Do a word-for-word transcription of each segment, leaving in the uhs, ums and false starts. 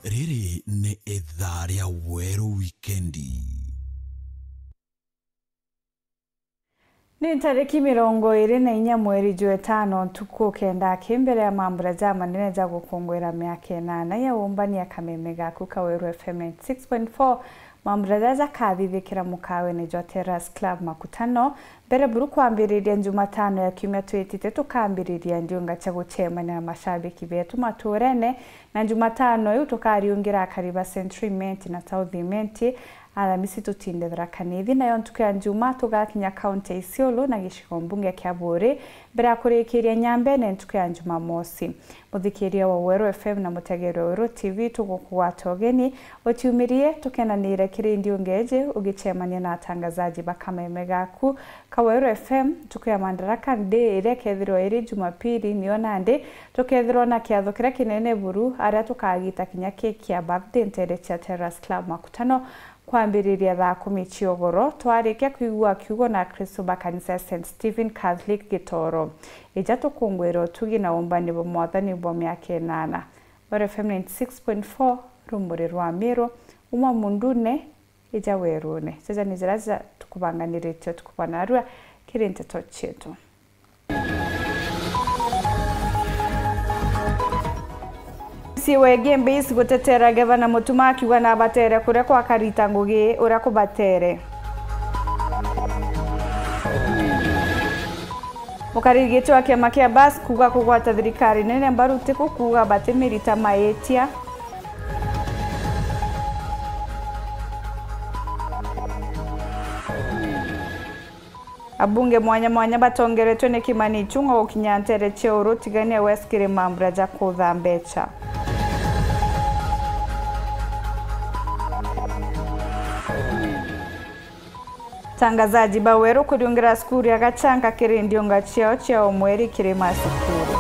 Riri ni ithaa ria Weru Wikendi. Ni ntariki mirongo iri na inya mweri jwa itano, ntuku kenda aki mbere ya mambura jamanene ja gukungwira miaka inana ya uumbani ya kameme gaku ka Weru F M ninety six point four. Mambura jaja jakathithikira mukawene jwa Terrace Club Makutano. Mbere buru kwambiriria Jumatano ya kiumia twitite, tukambiriria ndiunga cia gucemania na mashabiki betu maturene, na Jumatano iu tukariungira akari ba Central Imenti na South Imenti, Alamisi tutinde Tharaka Nithi, nayo ntuku ya Njuma tugakinya kaunti ya Isiolo na gicigo mbunge kia Buuri, mbere ya kurikiria Nyambene ntuku ya Jumamosi. Muthikiria wa Weru F M na mutegeeri wa Weru T V, tugukugwata ugeni utiumirie, tukenanire kiri ndiunga iji ugicemania na atangazaji ba kameme gaku ka Weru F M. Ntuku ya Madaraka Day iria ikethirwa iri Jumapili, niyo nandi tukethirwa na kiatho kiria kinene buru, aria tukagita kinya keki ya birthday nteere cia Terrace Club Makutano, kwambiriria thaa kumi cia ugoro, twarikia kwigua kiugo na Akristu ba kanisa ya Saint Stephen Catholic Gitoro. Ija tukungwire utugi na uumbani bwa Mwathani bwa miaka inana. Weru F M ninety six point four, rumuri rwa Miru, uma mundune, ija werune. Jaja ni jaria ja-, tukubanganiritie utuku bwa narua kiri nteto cietu. M C A wa Igembe East gutetera Gavana Mutuma akiuga nabatere kuria kwa Karita Ngugi uria kubatere. Mukariri giti wa kiama kia bas kuuga kugwata thirikari nene mbaru ti kuuga batimirita maitia. Abunge mwanya mwanya batongeretwe ni Kimani Ichung'wa gukinya nteere cia Uhuru Tigania West kiri mambura ja kutha mbecha. Tangazaji ba Weru kuriungira cukuru ya Gachanga kiri ndiunga ciao cia umweri kiri macukuru.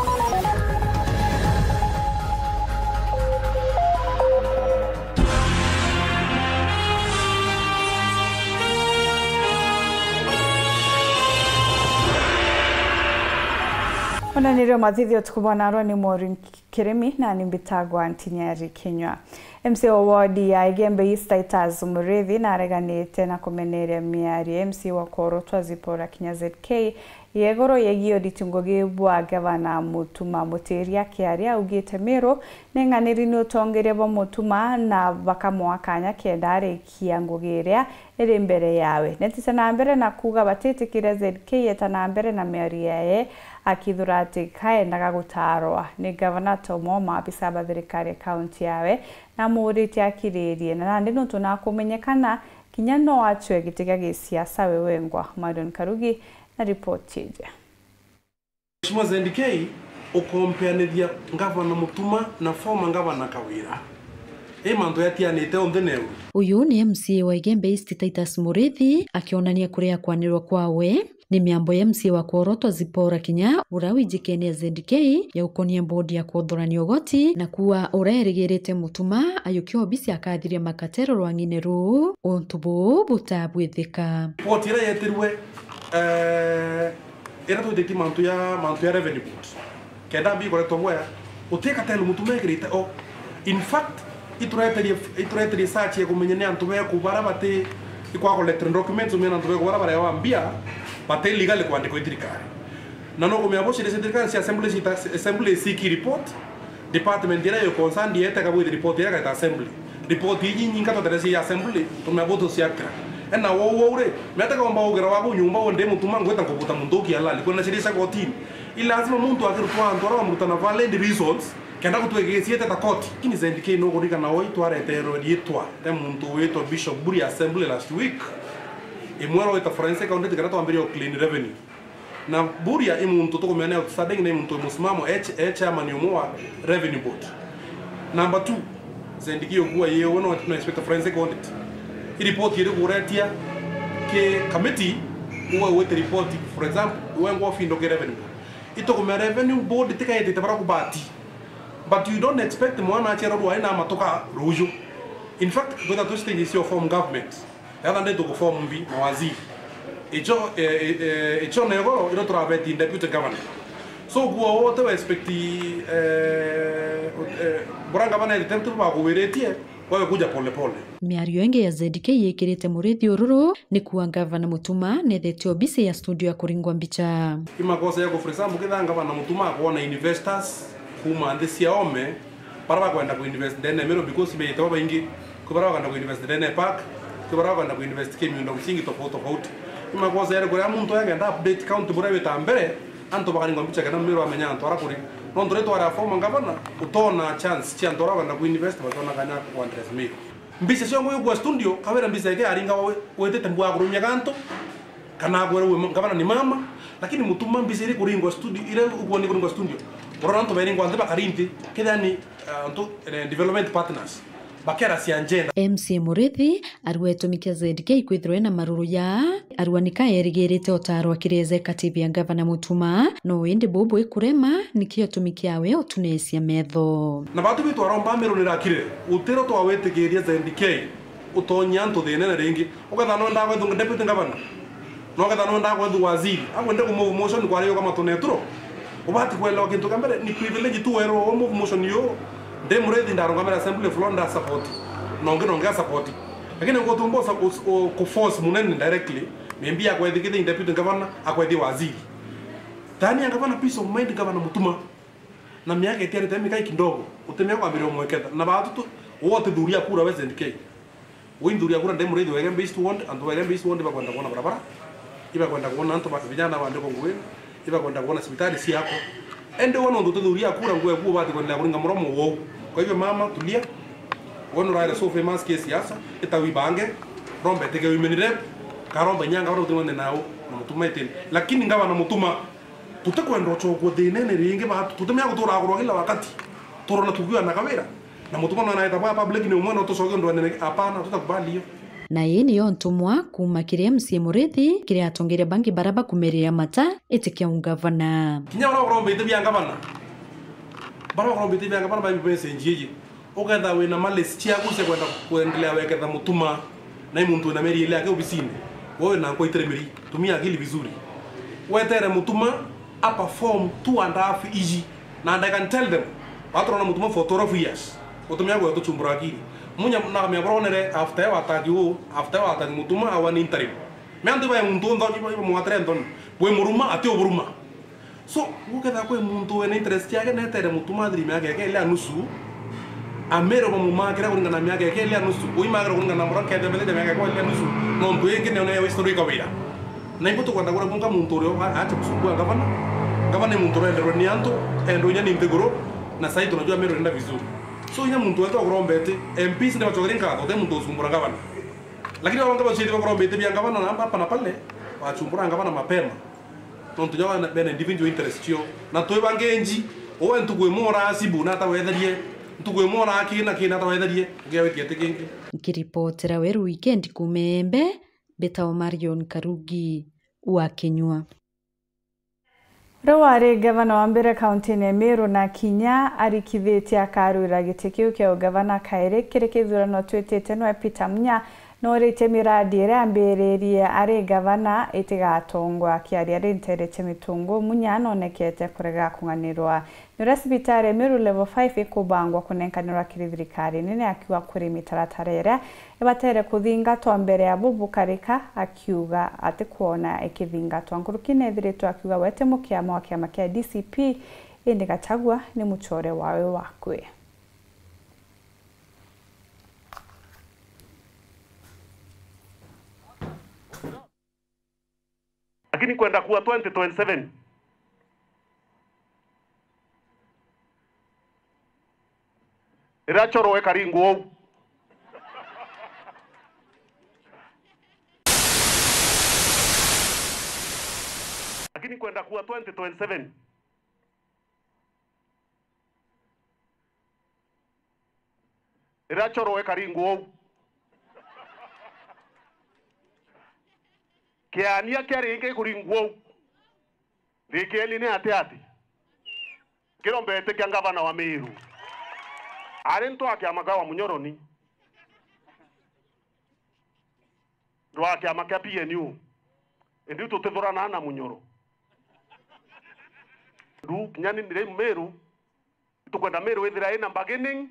Ona nirio mathithio tuku bwa narua ni Maureen Kirimi, na ni mbitagwa Ntinyari Kinyua. M C A wa ward ya Igembe East Titus Murithi nareganite na kumeneria miario ya M C A wa Korotwa Zipporah Kinya Z K ya iguru yegii uriti ngugi bwa Gavana Mutuma. Mutiri akiaria augite Miru ning'aniri ni utongeria bwa Mutuma na bakamwaa kanya kenda arikia ngugi iria iri mbere yawe. Netite na mbere na kuuga batitikiria Z K eta na mbere na miario yaye, akithura ati kaendaga gutaarwa ni Gavana ta umwe wa maabisa ba thirikari ya kaunti yawe, na amuritie akiririe, na nandi nontu nakumenyekana kinya no acwe giti gia gisiasa we wengwa. Marion Karugi na ripoti iji. Mheshimiwa Z K, ukompeanithia Gavana Mutuma na former Gavana Kawira. I mantu yatianite onthe neu. Uyu ni M C A wa Igembe East Titus Murithi akionania kuria kwanirwa kwawe ni miambo ya M C A wa Korotwa Zipporah Kinya, uria wijikene Z K ya ukonia bodi ya kuthurania ugoti, na kuwa uria erigirite Mutuma ayukia obisi akathiria makatero rwang'ine ruu untu buu butabwithika. Ripoti iria yetirwe, eh, iria twithitie mantu ya, mantu ya revenue board, kenda mbi ikoretwo bwea, uti cartel Mutuma ekirite o. In fact, itureterie, itureterie search ya kumenya ni antu beku bara bati ikwa collect documents, umenya antu beku bara barewa mbia bati legally kwandikwa i thirikari. Na no kumenya bo ciria cia thirikari cia assembly cita, assembly isiki report, department iria yo concerned yete kabwithi report iria kaita assembly. Report iji nyinga tweterecia ya assembly, tumenya bo tuciakira. Ena wou wou ri, miata komba ugira waku nyumba undi Mutuma ngwita nkubuta muntu uki halali, kwina ciria cia kotini. I lazima muntu akirutwa antu aria bamuruta na valid reasons, kenda gutwegeciete ta koti. Lakini Z K no kurikana oi twareterwe riitwa ria muntu witwa Bishop Buri assembly last week. Imwe arawita forensic audit kana twambirie o clean revenue. Na Buria i muntu tukumenya ni outstanding, na i muntu wi musimamo, e ch-, e chairman umwe wa revenue board. Number two, Z K ukua ye we no, no inspector forensic audit. I report iri kuretia ki committee, uwe wite report, for example, uwe ngwa findo ki revenue board. Itukumenya revenue board tikaitite bara kubati. But you don't expect mwana aciarwa rwai na matuka ruju. In fact, kwitha tu stages cia form government. Yatha ndi tuku form mbi mawaziri. Icho, eh, eh, eh, icho negoro iro turabeti deputy governor. So kuo wote we expect, eh, eh, Ura ngavana erite antu bakugwiritie, wawe kuja pole pole. Miario ingi ya Z K yikirite Murithi ururu ni kuuga Ngavana Mutuma neethitie obisi ya studio ya kuringwa mbicha. I makosa ya, for example, kethira Ngavana Mutuma akwona investors kuuma nthi cia ome, bara bakwenda ku invest ndene ya Meru because beete babaingi, kwi bara bakwenda ku invest ndene ya park, kwi bara bakwenda ku invest ki miundo msingi tofauti tofauti. I makosa yari kuria muntu agenda update county buria wita mbere, antu bakaringwa mbicha kenda Meru amenya antu ara kuri. Nontu ri twari a former ngavana, utona chance cia antu ara bakwenda ku invest, batona kanya ku address Meru. Mbicha cia ngui kwa studio, Kawira mbicha yake aringa we-, wetete mbua kurumia gantu, kana akwera we ngavana ni mama, lakini Mutuma mbicha iri kuringwa studio, ire ukwoni kuringwa studio. Urona antu beringwa nthi bakari nthi, kethira ni, ah, antu, eh, development partners, bakera cia njenda. M C A Murithi arua itumi kia Z K kwithirwa ena maruru ya arua nika erigirite utaaro akiri executive ya Ngavana Mutuma, no indi bubu ikurema nikio itumi kiawe utunecia metho. Na batu bitu aromba Meru nirakire, utiro twawitikiria Z K utonyia antu thinene ringi. Ukethira no ndaa kwethwa deputy governor, no ukethira no ndaa kwethwa waziri, akwende ku move motion kwari ukamatwa neturo. Ubati kwelewa kintu kia mbere, ni privilege tu werwa u move motion yu. Ndi Murithi ndarungamira assembly floor nda support. Nongi nongi a support. Lakini ngutumba usa-, us-, u-, ku force munene directly, maybe akwethikithia deputy governor, akwethia waziri. Tania ngavana peace of mind, ngavana Mutuma. Na miaka itiarite mikai kidogo, utemea kwambiria umweketha. Na batu tu, wote thuria kura we Z K. Winthuria kura ndi Murithi wa Igembe East Ward, antu ba Igembe East Ward ibakwenda kwona barabara, ibakwenda kwona antu ba vijana baandikwa ngugi, ibakwenda kwona cibitari ciakwa. Indi we nontu utithuria kura, ngugi eku ubati kwendelea kuringa muromo wou. Kwa hivyo mama, tulia. We nuraire so famous kia siasa, ita wibange, romba itike women rep, karomba inya ngavana uti wende nau, na Mutuma itini. Lakini ngavana Mutuma, tutikwenda uchokwa thinene ringi batu, tutimea gutura kurwa kila wakati. Turona tukiwa na Kawira. Na Mutuma mwana eta bwa public ni umwe no tucoke ndwanene, hapana, tutakubali hiyo. Na ii niyo ntumwa kuuma kiri M C A Murithi kiri atongeria bangi bara bakumirira mata iti kia ungavana. Kinya bara bakuromba iti bia ngavana, bara bakuromba iti bia ngavana ba message iji, uketha wina malice ciaku cia kwenda kuendelea weketha Mutuma. Na i muntu wina mieri ili yake obisini, wewe na nkwa itire miri, tumia akili vizuri. Wetere Mutuma a perform two and a half iji, na and I can tell them, baturona Mutuma for twelve years, utumia gwe tuchumbura akili. Munya na kamia boronere after ya wataki u, after ya wataki Mutuma awa ni interim. Me antu ba muntu nthoni, ba mwatire nthoni, bwe muruma ati uburuma. So, gukethira kwi muntu wina interest yake netere Mutuma athiri miaka yake ili ya nusu, amere bamumakira kuringana na miaka yake ili ya nusu, uimakira kuringana na muria kethe betheja miaka yake ili ya nusu, nontu ingi niyo neyo history ikawira. Na ibu tukwenda kuria kunga muntu uria acha kusumbua ngavana. Ngavana ni muntu urenderwe ni antu, endwe inya ni nthiguru, na sai tunajua Meru enda vizuri. So, inya muntu wetwa kurombete, M Ps ni bachokere nkatho, te muntu usumbura ngavana. Lakini baba ngavana cithi bakurombete bia ngavana na hapa na pale, wachumbura ngavana mapema. Nontu jwa bene individual interest cio. Na twi bangenji, uwe ntuku imwe urasibu na atawetherie, ntuku imwe urakina kina atawetherie, ngia wiki ati kingi. Nkiripotera Weru Weekend kuuma Embe, mbitagwa Marion Karugi wa Kinyua. Uria wari ngavana wa mbere kaunti-ini ya Meru na kinya arikithitie akarwira giti kiu kia ugavana kairi kiri kithurano twitite niwe Peter Munya, Nooritie miradi iria yambiririe ari ngavana itigatongwa. Akiaria ari nteere cia Mitungu, Munya noonekete kurega kung'anirwa ni uria cibitari ya Meru Level five ikubangwa kunenkanirwa kiri thirikari nene, akiuga kuri mitaratara iria ibatere kuthingatwa mbere ya bubukarika, akiuga atikwona ikithingatwa. Nkuruki neethiritwe akiuga we ti mukiama wa kiama kia D C P, indi Gachagua ni mucore wawe wa akui. Lakini kwenda kuwa twenty twenty-seven, riria choro ekaringwa uu, lakini kwenda kuwa twenty twenty-seven, riria choro ekaringwa uu, kiania kia ringi kuringwa uu, thikieni ni ati ati kirombete kia ngavana wa Meru ari ntu a kiama kia wa Munyoroni. Ndwa kiama kia P N U, indi tutithuranaa na Munyoro. Ndu kinya ni ndire Meru, tukwenda Meru ithira ina bargaining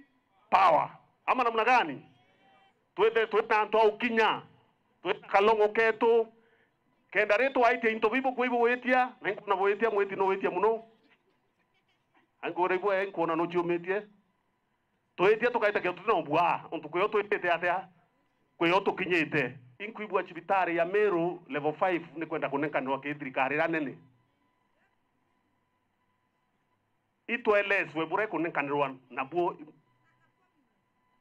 power. Ama namna gani? Twithe twina antu a ukinya, twina kalongo ketu, kenda ri twaitia into bibu kwi bwitia, na inkona bwitia mwiti no witia muno. Angore bwe inkona no ciumitie. Twitia tukaita kio tutina ubua, untu kwio twitite atia, kwio tukinyite. Inkwigua cibitari ya Meru level five ni kwenda kunenkanirwa ki thirikari ira nene. Itweleswe bura ikunenkanirwa nabuo,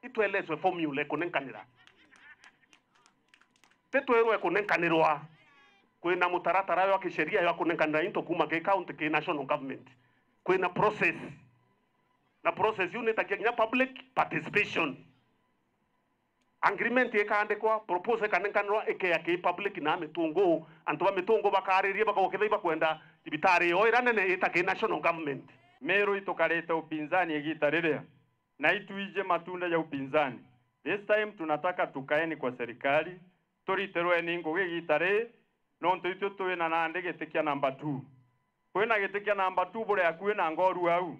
itweleswe formula ikunenkanira. Titwirwe ikunenkanirwa. Kwina mutaratara jwa kisheria jwa kunenkanira into kuma ki county ki national government. Kwina process. Na process iu nitakia kinya public participation. Agreement ikaandikwa, proposal ikanenkanirwa, ikeya ki public na mitungu, antu ba mitungu bakaariria, bakauga kethira ibakwenda thibitari yo ira nene ita ki national government. Meru itukarite upinzani igita riria, na itwiji matunda ya upinzani. This time tunataka tukaeni kwa serikali, turitirweni ngugi igita ri, nontu itwi twina nandi giti kia number two. Kwina giti kia number two buri akui na Ngoru au.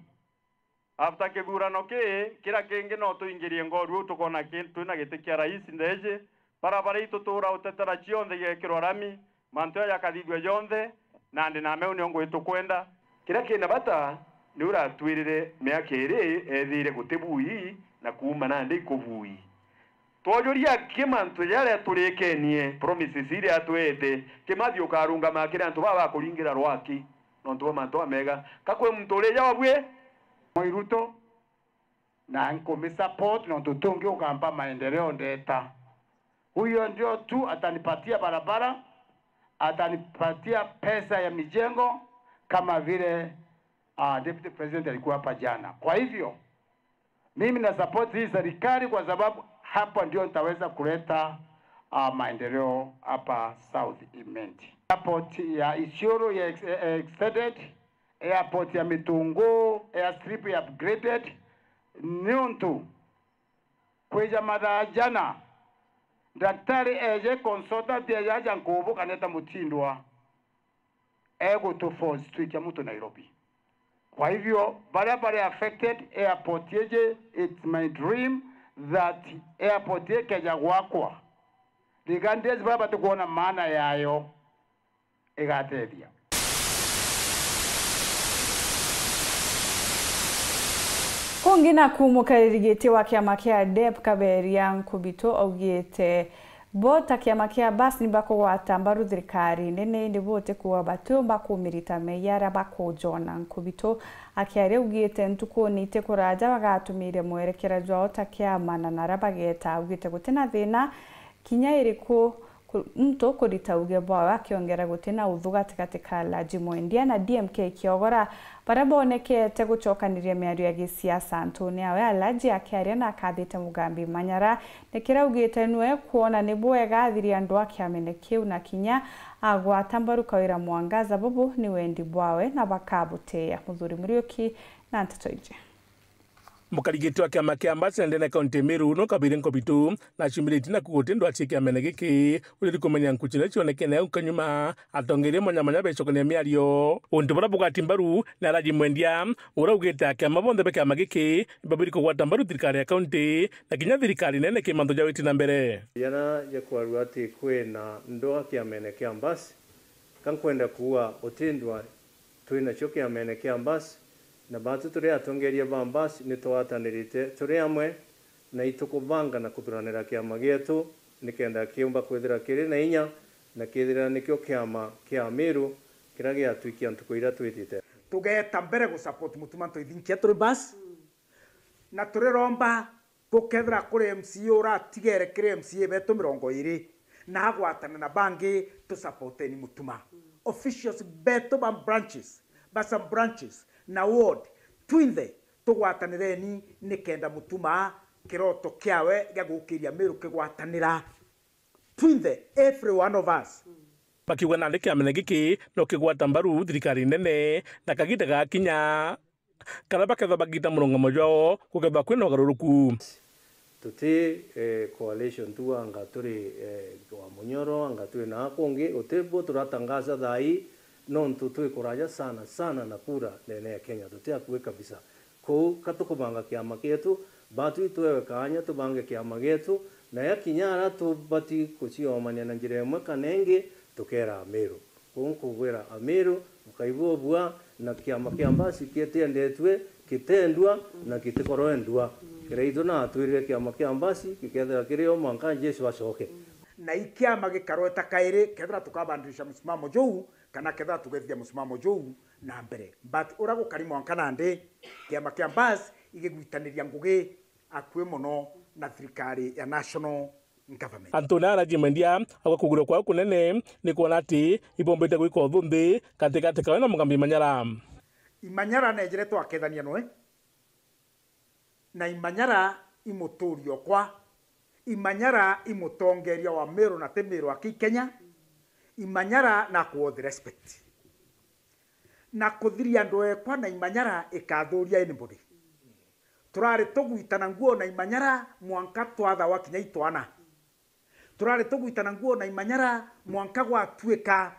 After kithurano kii, kira kingi no tuingirie Ngoru uu tukona ki-, twina giti kia rais ntheji. Bara baria itutura utetera cionthe igekirwa rami, mantu aya jakathithua jonthe, nandi na meu nio ngugi tukwenda. Kiria kina bata ni uratwirire miaka iri ethire guti bui na kuuma nandi ikubui. Twojuria ki mantu jaria turikenie, promises iria atwete, Kimathi ukarungama kiri antu baba bakuringira rwaki nontu bwa mantu amega. Ka kwi muntu urija wabui? Moi Ruto, na nkumi support nontu tungi ukampa maendeleo ndeta. Huyo ndio tu atanipatia barabara, atanipatia pesa ya mijengo kama vile, ah, Deputy President alikuwa hapa jana. Kwa hivyo, mimi na support hii serikali kwa sababu hapa ndio nitaweza kuleta, ah, maendeleo hapa South Imenti. Airport ya Isiolo ya ex-, eh, extended, airport ya Mitungu, airstrip ya upgraded, niuntu kwija mathaa jana, daktari eje consultant eja aja nkubu kaneta mutindwa. Egutu force twikia muntu Nairobi. Kwa hivyo, baria bari affected, airport iji, it's my dream that airport ikeja gwakwa, regardless baria batikwona maana yayo, igatethia. Kungi naku, mukariri giti wa kiama kia dep Kaberia Nkubitu augite bo ta kiama kia bas ni bakugwata mbaru thirikari nene, indi buti kuuga batiumba kumirita meyia aria bakujona. Nkubitu akiaria augite ntukuni itikuraja bagatumire mwerekera jwao ta kiama, na naria bageta augite gutina thina kinya iriku ku-, muntu kurita uge bwawe, akiongera gutina uthu gatigati ka Alhaji Mwendia na D M K Kiogora, baria bonekete gucokaniria miario ya gisiasa. Antuni awe Alhaji akiaria na akathite Mugambi Manyara, nikira augite niwe kwona ni bwega athiria andu a kiamene kiu na kinya agwata mbaru Kawira Mwangaza, bubu ni wendi bwawe na bakabutia. Muthuri Muriuki na nteto iji. Mukarigiti wa kiama kia Ambassador ndene kaunti ya Meru no Kabiri Nkubitu na aciumiritie na kuuga guti ndwaa cia kiamene giki uriri kumenya nkuchi iria cionekene au kanyuma, atongeria mwanya mwanya becokania miario. Untu buria bugwati mbaru ni Alhaji Mwendia, uria augite akiama bonthe ba kiama giki ni babiri kugwata mbaru thirikari ya kaunti na kinya thirikari nene ki mantu ja witi na mbere. Jana ja kwarua ati kwina ndwaa kiamene kia Ambassador, ka nkwenda kuuga uti ndwaa twinacio kiamene kia Ambassador, na baatu turi atongeria ba Ambassador ni twatanirite turi amwe, na itukubanga na kuthuranira kiama gietu nikenda kiumba kwithira kiri na inya na kithira nikio kiama kia Amiru kiria giatwikia ntuku iria twitite. Tugeeta mbere gu support Mutuma ntu ithinkia turi bas, na turiromba gukethira kuri M C A uratigere kiri M C A betu mirongo iiri na agwatane na bangi, tusupporteni Mutuma. Officials betu ba branches, ba sub branches na ward, twinthe tugwatanireni nikenda Mutuma kiroto kiawe gia gukiria Miru kigwatanira. Twinthe, every one of us. Bakiuga nandi kiamene giki no kigwata mbaru thirikari nene na kagita gakinya karia bakethwa bagita murungamo jwao gukethwa kwina ugaruruku. Tuti, eh, coalition tu anga turi, eh, wa Munyoro, anga turi na kungi, uti bo turatangaza thaa ii, nontu twi kuraja sana, sana na kura ndene ya Kenya, tuti akui kabisa. Kou ka tukubanga kiama kietu, Batwi twewe kaanya tubange kiama gietu, na yakinya ara tubati kuciomania na njira imwe kana ingi, tukeera Amiru. Kuu nkugwira Amiru, bukaigua bua, na kiama kia Mbasi kitiendetue, kitendua, na gitikorwe ndua. Kiraitu na atwirire kiama kia Mbasi gikethira kiri o mwanka Jesu acoke. Na i kiama gikarweta kairi, kethira tukabandirisha musimamo juu, kana kethira tugethithia musimamo juu na mbere. But uria gukari mwanka nandi, kiama kia Mbasi igigwitaniria ngugi akui mono na thirikari ya National Government. Antu na arajie mwendia agwa kugurwa kwao kunene ni kwona ati ibombete gwika uthumbi katigati kawe na Mugambi Manyara. Imanyara neejire twakethania noe, na Imanyara i muturi okwa, Imanyara i mutongeria wa Miru na ti Miru aki Kenya, Imanyara na ku worth respect. Na kuthiria andu ekwa na Imanyara ikathuria anybody. Turari tugwitana nguo na Imanyara mwanka twathawa kinya itwana. Turari tugwitana nguo na Imanyara mwanka gwatuika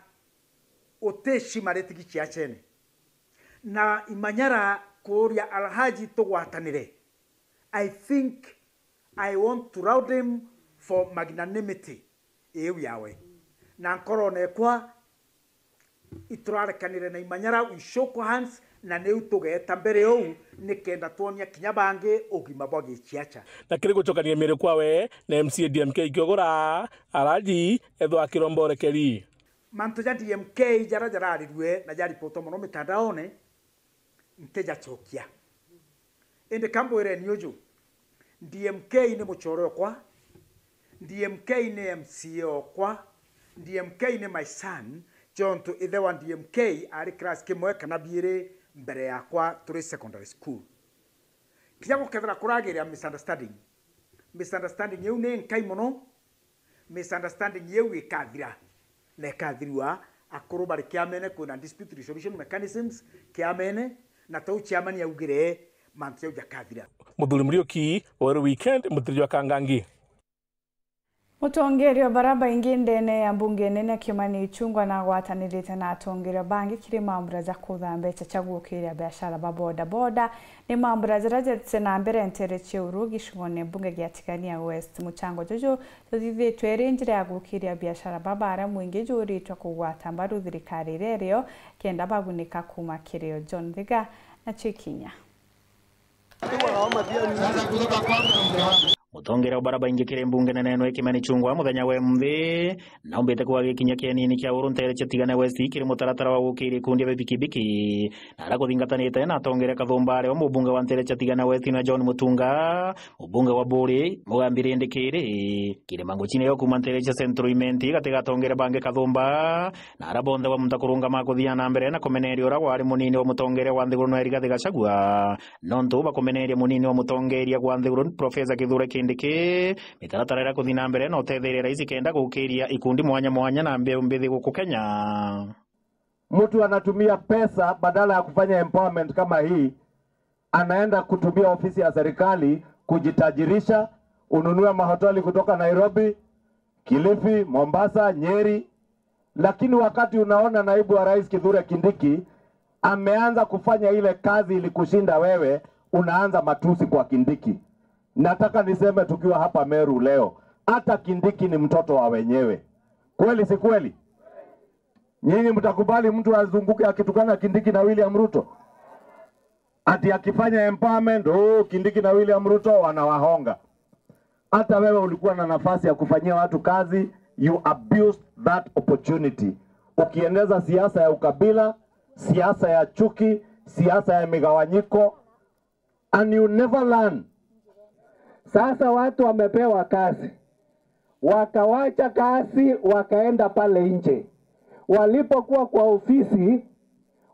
uti heshima ritigi ciachene. Na Imanyara kuuria Alhaji tugwatanire. I think I want to laud him for magnanimity iu yawe. Na nkorone ekwa iturarekanire na Imanyara, we shook hands, na niu tugeeta mbere uu nikenda twonia kinya bangi ugima bwa giciacha. Na kiri gucokania Miru kwawe na M C A D M K Kiogora, Alhaji ethwa akiromba urekeri. Mantu ja D M K jara jararirue na jaripotwa mono mitandaone, ntijacokia. Indi ka mbwireni uju, D M K ni mucore okwa, D M K ni M C A okwa, D M K ni my son, jontu ithe wa D M K ari class kimwe kana biiri mbere yakwa turi secondary school. Kinya gukethira kuragiria misunderstanding, misunderstanding iu ni nkai mono, misunderstanding iu ikathira na ikathirua akuru bari kiamene, kwina dispute resolution mechanisms kiamene, na tou chairman augire mantu jau jakathira. Muthuri Muriuki, Weru Weekend, Mutiri jwa Kangangi. Mutongeria o bara baingi ndene ya mbunge nene Kimani Ichung'wah nagwatanirite na atongeria bangi kiri mambura ja kutha mbecha cia gukiria biashara ba boda boda. Ni mambura jaria jathiite na mbere nteere cia Uru gicigone mbunge gia Tigania West. Muchango juju juthithitue iri njira ya gukiria biashara ba baria mwingi juritwe kugwata mbaru thirikari iria irio kenda bagunika kuuma kirio. John Thiga na Chikinya. Mutongeria wa bara baingi kiri mbunge nene ino Kimani Ichung'wah muthenya wa emunthi naumbite kuga gikinya kienini kia Uru nteere cia Tigania West kiri mutaratara wa gukiria ikundi bia bikibiki. Na aria kuthingatanite na atongeria kathumba ario mubunge wa nteere cia Tigania West na John Mutunga, mubunge wa Buuri Mugambi Rindikiri, kiri manguchine yo kuuma nteere cia Central Imenti gati ga atongeria bangi kathumba, na aria bonthe bamunda kurungama kuthia na mbere na kumeneria uria wari munini wa mutongeria wa nthiguru nwe Rigathi Gachagua. Nontu bakumeneria munini wa mutongeria gwa nthiguru Professor Kithure Kindiki, mitaratara iria kuthi na mbere na utetheria rais kenda gukiria ikundi mwanya mwanya na mbeu mbithi guku Kenya. Mtu anatumia pesa badala ya kufanya empowerment kama hii, anaenda kutumia ofisi ya serikali kujitajirisha, ununue mahoteli kutoka Nairobi, Kilifi, Mombasa, Nyeri, lakini wakati unaona naibu wa rais Kithure Kindiki ameanza kufanya ile kazi ilikushinda wewe, unaanza matusi kwa Kindiki. Nataka niseme tukiwa hapa Meru leo, hata Kindiki ni mtoto wa wenyewe. Kweli si kweli? Nyinyi mtakubali mtu azunguke akitukana Kindiki na William Ruto? Ati akifanya empowerment, oh, Kindiki na William Ruto wanawahonga. Hata wewe ulikuwa na nafasi ya kufanyia watu kazi, you abused that opportunity. Ukieneza siasa ya ukabila, siasa ya chuki, siasa ya migawanyiko, and you never learn. Sasa watu wamepewa kazi, wakawacha kazi, wakaenda pale nje. Walipokuwa kwa ofisi,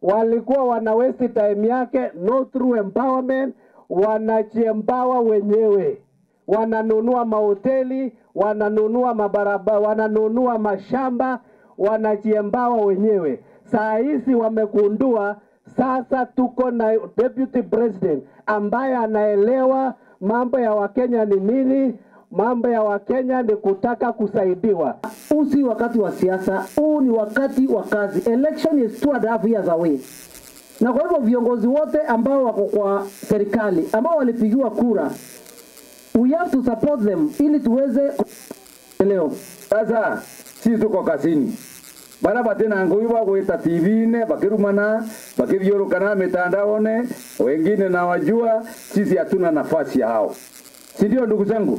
walikuwa wana waste time yake, no through empowerment, wanajiempower wenyewe. Wananunua mahoteli, wananunua mabarabara, wananunua mashamba, wanajiempower wenyewe. Saa hizi wamegundua sasa tuko na deputy president ambaye anaelewa mambo ya Wakenya ni nini, mambo ya Wakenya ni kutaka kusaidiwa. Huu si wakati wa siasa, huu ni wakati wa kazi. Election is two and a half years away. Na kwa hivyo viongozi wote ambao wako kwa serikali, ambao walipigiwa kura, We have to support them ili tuweze ku-, leo. Sasa, sisi tuko kazini. Bara batina ngugi bwa gwita T V-ine, bakirumana, bakithiuruka na mitandaone, wengine nawajua, sisi hatuna nafasi ya hao. Si ndio, ndugu zangu?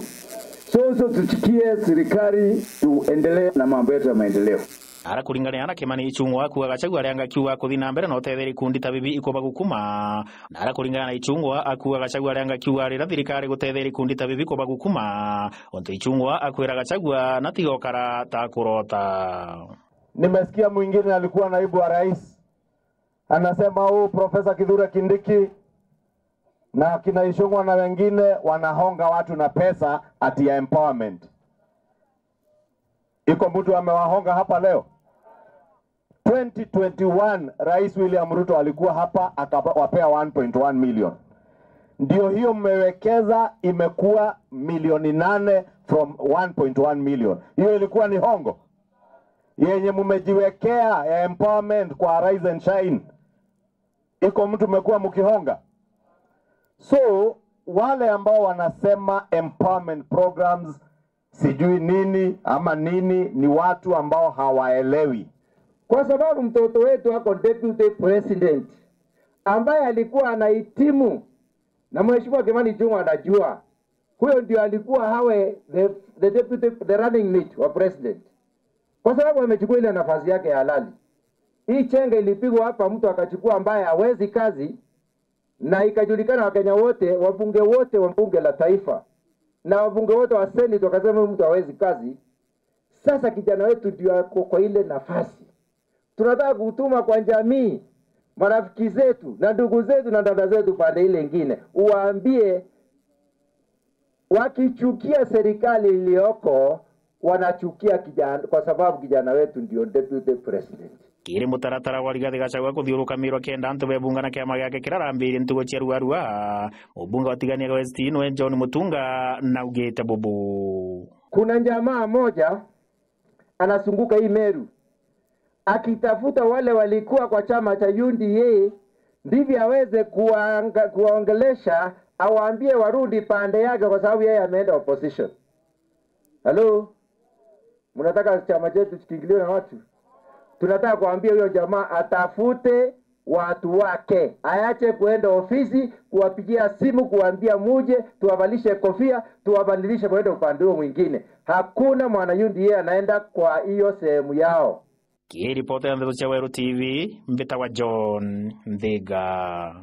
So, so tusikie serikali, tuendelee na mambo yetu ya maendeleo. Ara kuringana na Kimani Ichung'wa akuuga Gachagua arenga kiuga kuthi na mbere na utetheria ikundi ta bibi ikuba gukuma. Na ara kuringana na Ichung'wa akuuga Gachagua arenga kiuga rira thirikari gutetheria ikundi ta bibi ikuba gukuma. Untu Ichung'wa akwira Gachagua na tiga ukara ta kurota. Nimesikia mwingine alikuwa naibu wa rais anasema, "Oh, Profesa Kithure Kindiki na kina Ichung'wa na wengine wanahonga watu na pesa ati ya empowerment." Iko mtu amewahonga hapa leo? Twenty twenty-one, Rais William Ruto alikuwa hapa, akawapea one point one million. Ndio hiyo mmewekeza, imekuwa milioni nane from one point one million. Hiyo ilikuwa ni hongo? Yenye mmejiwekea ya empowerment kwa Rise and Shine, iko mtu mmekuwa mkihonga? So, wale ambao wanasema empowerment programs, sijui nini ama nini, ni watu ambao hawaelewi. Kwa sababu mtoto wetu ako deputy president, ambaye alikuwa anahitimu, na Mheshimiwa Kimani Ichung'wa anajua, huyo ndio alikuwa hawe the, the deputy, the running mate wa president. Kwa sababu amechukua ile nafasi yake ya halali. Hii chenga ilipigwa hapa, mtu akachukua ambaye hawezi kazi, na ikajulikana Wakenya wote, wabunge wote wa bunge la taifa, na wabunge wote wa senate wakasema, "Huyu mtu hawezi kazi." Sasa kijana wetu ndio ako kwa ile nafasi. Tunataka kutuma kwa jamii, marafiki zetu, na ndugu zetu, na dada zetu pande ile ingine, uwaambie wakichukia serikali iliyoko, wanachukia kijana, kwa sababu kijana wetu ndio deputy president. Kiri mutaratara wa Rigathi Gachagua kuthiuruka Meru kenda antu bebungana kiama giake kirarambirie ntugo cia ruarua, mubunge wa Tigania West nwe John Mutunga naugite bubu. Kuna jamaa moja anazunguka hii Meru akitafuta wale walikuwa kwa chama cha U D A, ndivyo aweze kuwaanga-, kuwaongelesha, awaambie warudi pande yake, kwa sababu yeye ameenda opposition. Hello? Mnataka chama chetu kiingiliwe na watu? Tunataka kuambia huyo jamaa atafute watu wake, ayache kuenda ofisi, kuwapigia simu, kuambia, "Muje, tuwavalishe kofia, tuwabadilishe, mwende upande huo mwingine." Hakuna mwana U D A anaenda kwa hiyo sehemu yao. Kiri ripoti ya ndeto cia Weru T V, mbitagwa John Nthiga.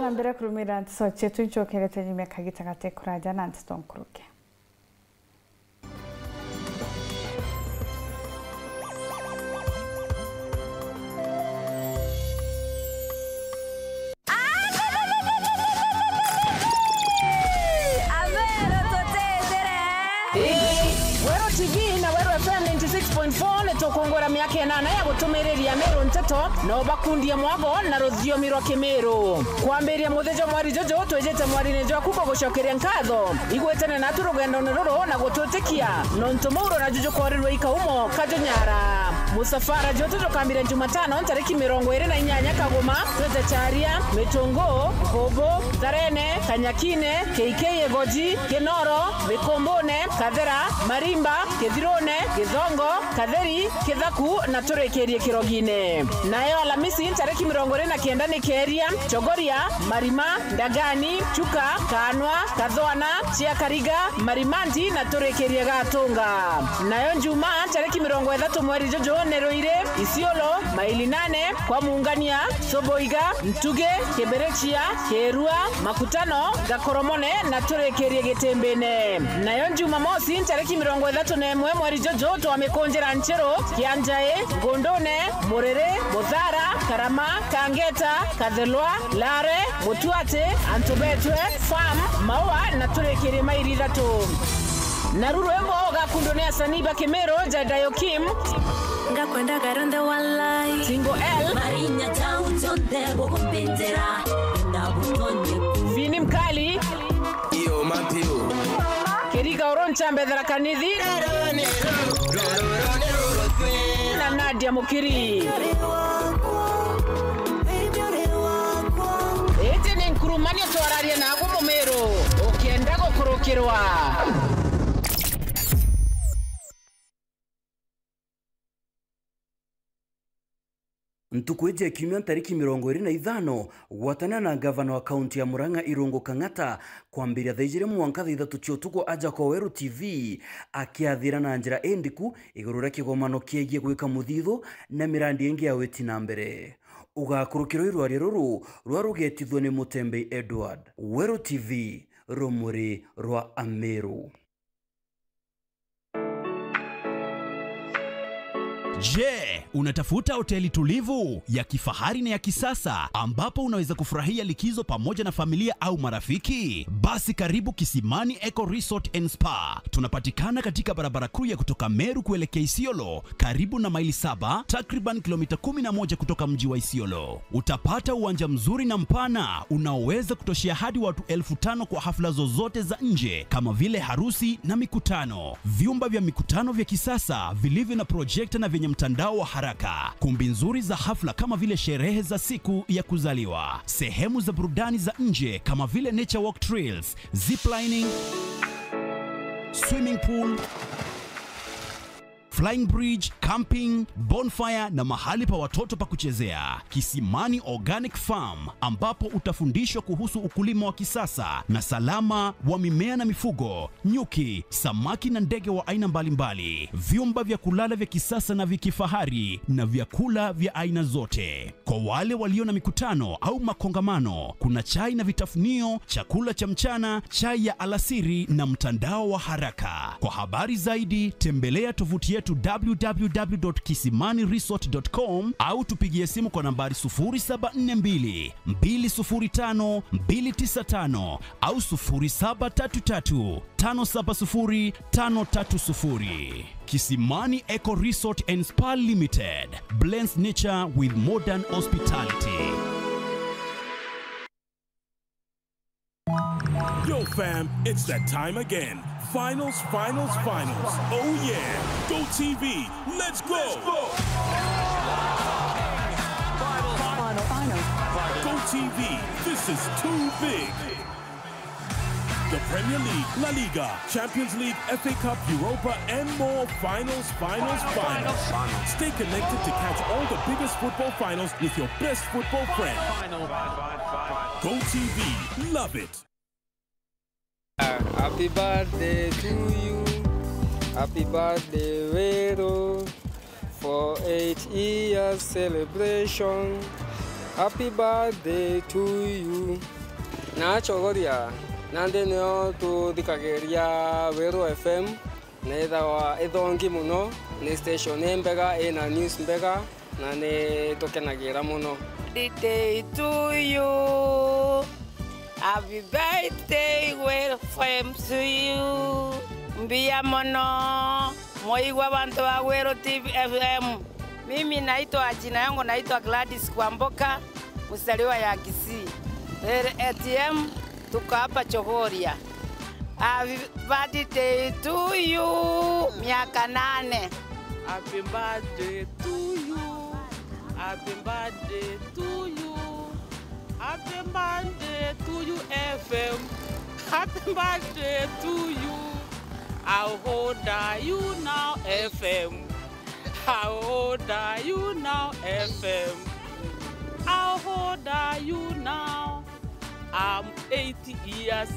Na mbere kurumira ndeto cietu, ncokerete nyuma kagita gate kuraja na ndeto nkuruke. Abero tutethere. Weru T V na Weru F M ninety six point four ni tukungwira miaka inana ya gutumiriria Meru nteto na ubakundie mwago na ruthiomi rwa Kimiru. Kwambiria muthenya jwa mweri juju, twijite mwarine jwaku kugucokeria nkatho igwitene natu rugendone ruru na gutwitikia, nontu muuro na juju korirwe ikaumo kajunyara. Musafara jwetu jukambire Jumatano ntariki mirongo iri na inyanya Kaguma, twite Charia, Mitungu, Kubu, Tharene, Kanyakine, K K Igoji, Kinoro, Mikumbune, Kathera, Marimba, Kithirune, Githongo, Katheri, Kithaku na turikirie Kirogine. Nayo Alamisi ntariki mirongo iri na kenda ni Keria, Chogoria, Marima, Ndagani, Chuka, Kanwa, Kathwana, Chiakariga, Marimanti na turikirie Gatunga. Nayo Njuma ntariki mirongo ithatu mweri juju ni Ruiri, Isiolo, Maili Nane, kwa Mungania, Soboiga, Ntugi, Kibirichia, Kirua, Makutano, Gakoromone na turikirie Gitimbine. Nayo Jumamosi ntariki mirongo ithatu na imwe mweri juju twamikunjira Nchiru, Kianjai, Ngundune, Muriri, Muthara, Karama, Kangeta, Kathelwa, Lare, Mutuati, Antubetwe, Farm, Maua na turikirie mairi ithatu. Naru rwimbo ugakundwa ni asanii ba Kimiru, Jadayo Kim, Ngakwendaga rwenthe walai. Single L, Marinya chau chonthe bugumbitira, na butonye ku. Vini Mkali, Iyo, Matthew. Kiriga Oroncha Mbethera Kanithi, na Nadia Mukiri. Iti ni nkurumania twararia nagu Mumiru. Ukienda Kirwa. Ntuku iji ya kiumia ntariki mirongo iri na ithano, gwatanira na ngavana wa kaunti ya Murang'a Irungu Kang'ata, kwambiria thaa ijiri mwanka thaa ithatu cia utuku aja kwa Weru T V, akiathira na njira indiku iguru ria kigomano kiegie gwika muthithu na mirandi ingi ya witi na mbere. Ugakurukirwa i rwaria ruru rwa rugetithua ni Mutembei Edward. Weru T V, rumuri rwa Ameru. Je, unatafuta hoteli tulivu, ya kifahari na ya kisasa ambapo unaweza kufurahia likizo pamoja na familia au marafiki? Basi karibu Kisimani Eco Resort and Spa. Tunapatikana katika barabara kuu ya kutoka Meru kuelekea Isiolo, karibu na Maili Saba, takriban kilomita kumi na moja kutoka mji wa Isiolo. Utapata uwanja mzuri na mpana unaoweza kutoshea hadi watu elfu tano kwa hafla zozote za nje kama vile harusi na mikutano. Vyumba vya mikutano vya kisasa vilivyo na projekta na vyenye mtandao wa haraka. Kumbi nzuri za hafla kama vile sherehe za siku ya kuzaliwa. Sehemu za burudani za nje kama vile nature walk trails, ziplining, swimming pool, flying bridge, camping, bonfire na mahali pa watoto pa kuchezea. Kisimani Organic Farm, ambapo utafundishwa kuhusu ukulima wa kisasa na salama wa mimea na mifugo, nyuki, samaki na ndege wa aina mbalimbali, vyumba vya kulala vya kisasa na vya kifahari na vyakula vya aina zote. Kwa wale walio na mikutano au makongamano, kuna chai na vitafunio, chakula cha mchana, chai ya alasiri na mtandao wa haraka. Kwa habari zaidi, tembelea tovuti yetu w w w dot kisimani resort dot com au tupigie simu kwa nambari sufuri saba nne mbili, mbili sufuri tano, mbili tisa tano au sufuri saba tatu tatu, tano saba sufuri, tano tatu sufuri. Kisimani Eco Resort and Spa Limited blends nature with modern hospitality. Yo, fam, it's that time again. Finals, finals, finals. Oh, yeah. Go T V. Let's go. Final, final. Go T V. This is too big. The Premier League, La Liga, Champions League, F A Cup, Europa, and more. Finals, finals, finals. Stay connected to catch all the biggest football finals with your best football friend. Go T V. Love it. Happy birthday to you. Happy birthday, Weru. For eight years celebration. Happy birthday to you. Nachogoria, nandi nio tuthikagiria Weru F M. Nethagwa ithongi muno, ni station imbega, ina news mbega, na ni tukenagira muno. Birthday to you. Happy birthday, Weru F M to you. Mbia mono, muigua bantu ba Weru T V F M. Mimi naitwa, jina yangu naitwa Gladys Kwamboka, mzaliwa ya Kisii. Weru A T M, tuko hapa Chogoria. Happy birthday to you, miaka nane. Happy birthday to you. Happy birthday to you. Happy birthday to you, F M. Happy birthday to you. How old are you now, F M? How old are you now, F M? How old are you now? I'm eighty years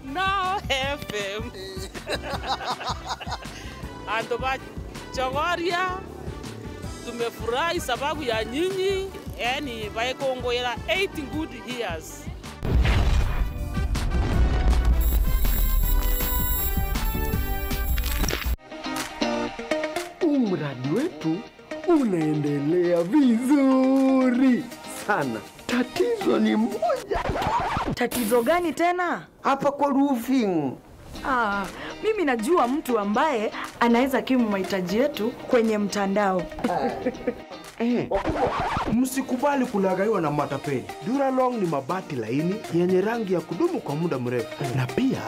now, F M. Antu ba Chogoria, tumefurahi sababu ya nyinyi, yani baikungwira eight good years. Huu mradi wetu unaendelea vizuri sana. Tatizo ni moja. Tatizo gani tena? Hapa kwa roofing. Ah, mimi najua mtu ambaye anaweza kimu mahitaji yetu kwenye mtandao. Eh. Msikubali kulaghaiwa na matapeli. Duralong ni mabati laini yenye rangi ya kudumu kwa muda mrefu. Na pia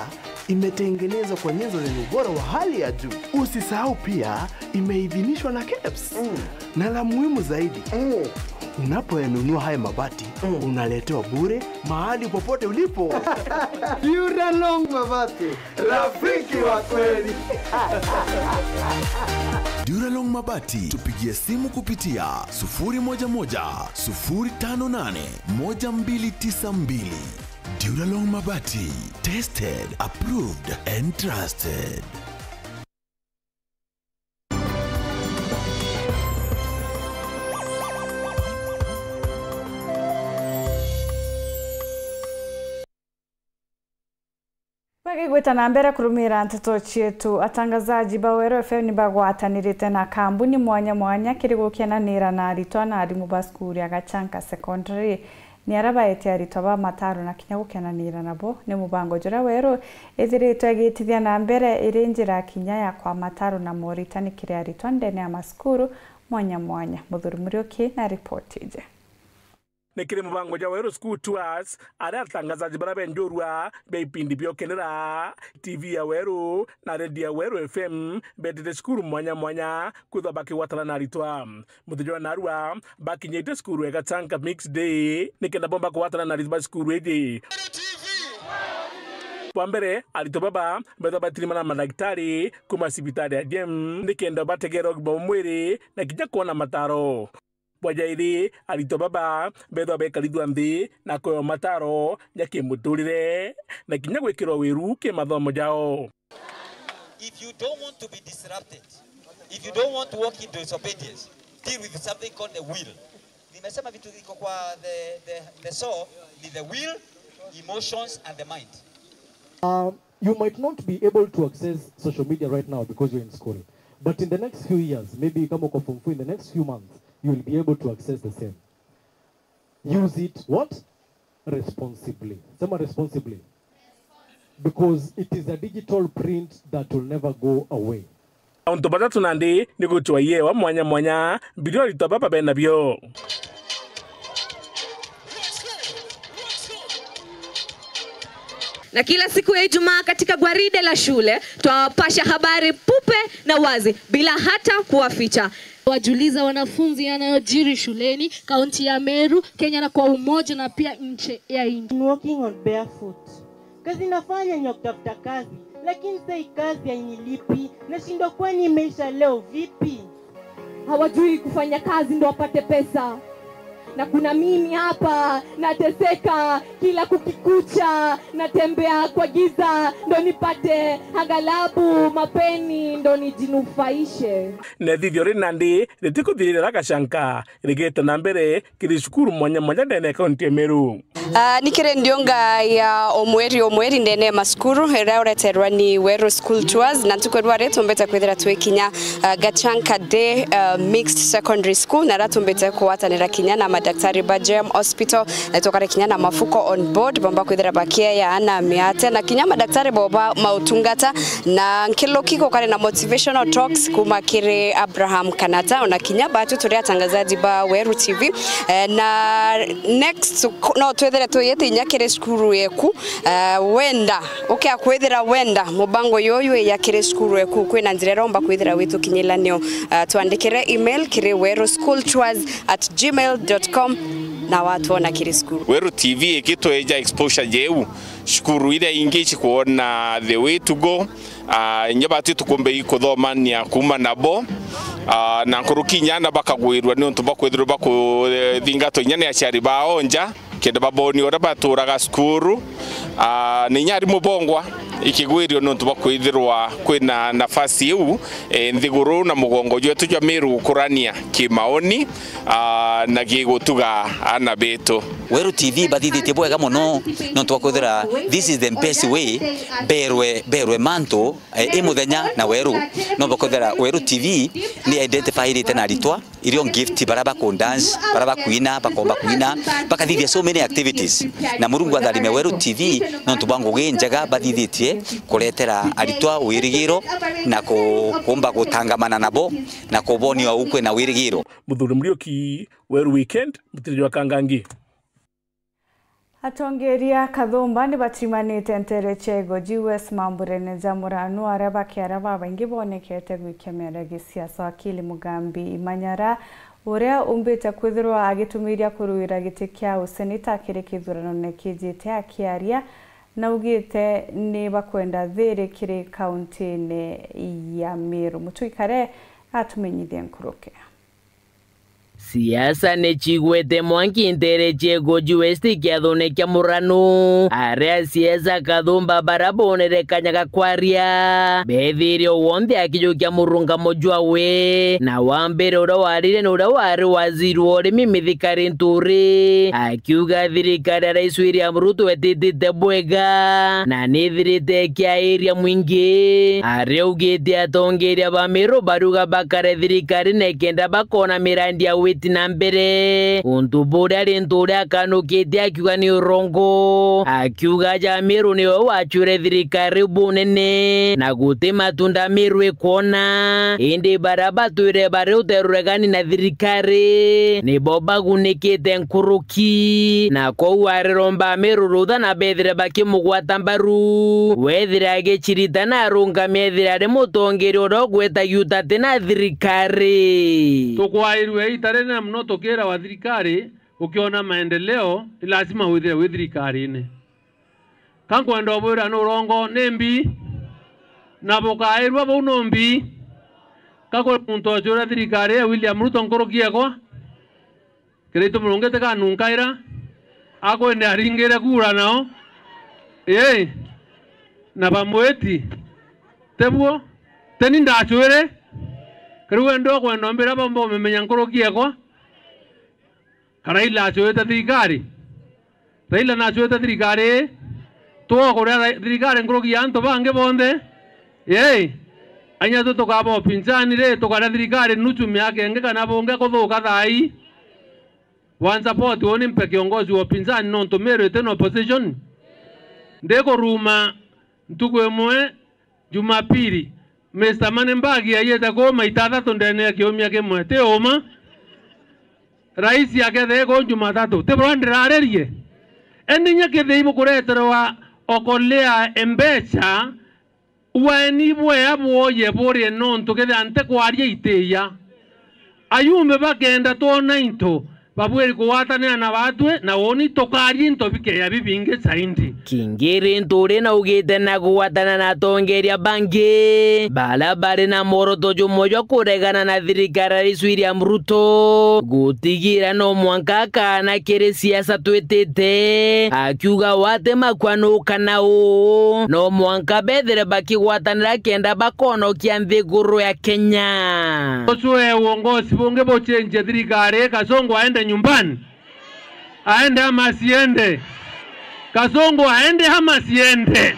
imetengenezwa kwa nyenzo zenye ubora wa hali ya juu. Usisahau pia imeidhinishwa na kebs. Mm. Na la muhimu zaidi, mm, Unapoyanunua haya mabati, mm, unaletewa bure mahali popote ulipo. Duralong Mabati, rafiki wa kweli. Duralong Mabati, tupigie simu kupitia sufuri moja moja, sufuri tano nane, moja mbili tisa mbili. Duralong Mabati, tested, approved and trusted. Bagigwita na mbere kurumira nteto cietu, atangazaji ba Weru F M ni bagwatanirite na kambuni mwanya mwanya kiri gukenanira na aritwa na arimu ba cukuru ya Gachanka Secondary. Ni aria baete aritwa ba mataro na kinya gukenanira nabo. Ni mubango juria Weru ithiritwe igitithia na mbere iri njira kinya ya kwa mataro na moritani kiri aritwa ndene ya macukuru mwanya mwanya. Muthuri Muriuki na ripoti iji. Ni kiri mubango jwa Weru School Tours, aria atangazaji baria benjurua bia ipindi bia ukenera, T V ya Weru na redio ya Weru F M betite cukuru mwanya mwanya kwithwa bakigwatana na aritwa. Muthenya jwa narua, bakinyite cukuru ya Gachanka Mixed Day, nikenda bomba kugwatana na aritwa ba cukuru iji. Bwa mbere, aritwa baba bethwa batirimana na madagitari kuma cibitari ya Jem, nikenda bategera ugima bwa mwiri na kinya kwona mataro. Bwa jairi, aritwa baba bethwa bekarithua nthi na kwewa mataro ja kimuturire na kinya gwikirwa wiru ki mathomo jao. If you don't want to be disrupted, if you don't want to walk in disobedience, deal with something called the will. Nimesema vitu iko kwa the, the, the soul, ni the will, emotions and the mind. Um, you might not be able to access social media right now because you're in school. But in the next few years, maybe kama uko form four, in the next few months, you will be able to access the same. Use it what? Responsibly. Sema responsibly. Because it is a digital print that will never go away. Mauntu batatu nandi ni gutwa iewa mwanya mwanya biria aritwa baba benabio. Na kila siku ya Ijumaa katika gwaride la shule, twawapasha habari pupe na wazi bila hata kuwaficha. Wajuliza wanafunzi yanayojiri shuleni, kaunti ya Meru, Kenya na kwa umoja na pia nje ya nchi. I'm walking on barefoot. Kazi nafanya ni ya kutafuta kazi, lakini sasa hii kazi hainilipi. Nashindwa kwani imeisha leo vipi? Hawajui kufanya kazi ndo wapate pesa. Na kuna mimi hapa, nateseka, kila kukikucha, natembea kwa giza, ndo nipate aghalabu mapeni, ndo nijinufaishe. Na ithithio ri nandi ritikuthirira Gachanka, rigite na mbere kiri cukuru mwanya mwanya ndene ya kaunti ya Meru. Ah, ni kiri ndiunga ya o mweri o mweri ndene ya macukuru, iria ureterwa ni Weru School Tours, na ntuku irwa ri tumbite kwithira twi kinya, ah, Gachanka Day, ah, Mixed Secondary School, na iria tumbite kugwatanira kinya na madaktari ba Jem Hospital, na tukare kinya na Mafuko on board, bomba kwithira bakieya ana miate, na kinya madaktari bo ba mautungata, na nkiluki gukare na motivational talks kuma kiri Abraham Kanata, ona kinya batu turi atangazaji ba Weru T V. Eh, na next, no twithire tuyite inya kiri cukuru yeku. Eh, wenda, ukia kwithira wenda mubango yuyu ya kiri cukuru yeku, kwina njira iria umba kwithira witukinyila nio. Eh, twandikire email kiri weru school tours at gmail dot com na watwona kiri cukuru. Weru T V ikitweja exposure jeu cukuru iria ingi icikwona the way to go. Ah, inya batu tukumbe ikuthomania kuma nabo. Ah, na nkuruki inya ana bakagwirua niuntu bwa kwithirwa bakuthingatwa inya ni aciari bao nja, kenda babonia uria baturaga cukuru. Ah, na inya arimu bongwa ikigwirio niuntu bwa kwithirwa kwina nafasi iu, eh, nthiguru na mugongo jwetu jwa Meru gukurania kimaoni, ah, na gigutuga ana betu. Weru T V bathithitie bwega mono, nontu bwa kwithira this is the best way berwe, berwe mantu, eh, i muthenya na Weru. No bakwithira Weru T V ni identifyirite na aritwa, irio gift, bara baku dance, bara bakuina, bakomba kuina, bakathithia so many activities. Na Murungu atharime Weru T V, nontu bwa ngugi njega bathithitie kuretera aritwa wirigiro na ku-, kumba gutangamana nabo na kubonia ukwe na wirigiro. Muthuri Muriuki, Weru Weekend, mutiri jwa Kangangi. Atongeria a Kathumba ni batimanite ntere cia Igoji West mamburene ja muranu, aria bakiara babaingi bonekete gwikia miario ya gisiasa. Wakili Mugambi Imanyara Uria umbite kwithirwa agitumiria kuruira giti kia useneta kiri kithuranone kijite akiaria, naugite ni bakwenda thiri kiri kauntine ya Meru. Mutwikare atumenyithie nkuruki. Siasa ni cigwete mwanki ntere cia Igoji West kiathone kia Murano, aria siasa kathumba bara bonere kanya ga kwaria, bethire o wonthe akijukia murungamo jwawe, na wa mbere uria warire ni uria wari waziri wa urimi Mithika Linturi, akiuga thirikari ya Rais William Ruto ititite bwega, na nithirite ikiairia mwingi. Aria augite atongeria ba Meru bariuga bakare thirikari na kenda bakona mirandi ya witi na mbere, untu buria Linturi akanukitie akiuga ni urongo, akiuga aja Meru niwe wacwire thirikari bunene, na guti matunda Meru ikwona, indi baria batwire bari uteruregani na thirikari nibo bagunikite nkuruki, na kou ariromba Meru rutha na bethire bakimugwata mbaru, wethire agicirita na arungame ethire ari mutongeria uria ugwetagia utate na thirikari. Tukwairue ita rinene mono tukirawa thirikari, ukiona maendeleo, ni lazima withire wi thirikarine. Ka nkwenda ubwira ni urongo ni mbi, na bukairua buu ni mbi. Ka kuri muntu ocuria thirikari ya William Ruto nkuruki ekwa? Kiraitu Murungi tikanunkaira, akwende aringire kura nao. Ii, na bamwiti, tibuo? Teni ndacwire? Kariu wende ukwenda umbira bambe umemenya nkuruki ekwa? Ka Raila acwite thirikari? Raila nacwite thirikari ii? Tugokuria ra-, thirikari nkuruki ya antu bangi bonthe? Ii. Inya tu tukaba upinzani ri, tukaria thirikari nuchu miaka ingi kana bungi kuthuka thaa ii? Wan support uni mpe kiongozi wa upinzani nontu Meru iti na opposition? Ndikuruma ntuku imwe Jumapili, Mister Money Bag aiyite kuu maita athatu ndene ya kiumia kimwe. Ti uma? Rais akethire kuu Jumatatu. Ti buria ndiraririe? Indi inya kethira ibukureterwa okolea mbecha, uaeni bwea bwoye burie nontu kethira ntikwaria itiya. Ayumbe bakenda twona into, babwiri kugwatanira na batwi, na uuni tukaria into bikeya bibingi zaidi. Kingi Linturi naugite na kugwatana na atongeria bangi, bara bari na mworoto jumwe jwa kuregana na thirikari ya Rais William Ruto, gutigira no mwanka akaana kiri siasa twitite, akiuga wate makwa nuka na u, no mwanka bethire bakigwatanira kenda bakonokia nthiguru ya Kenya. Ucwe uongozi bungi bucenjie thirikari, Kasongo aende nyumbani. Aende ama asiende? Kasongo aende ama asiende?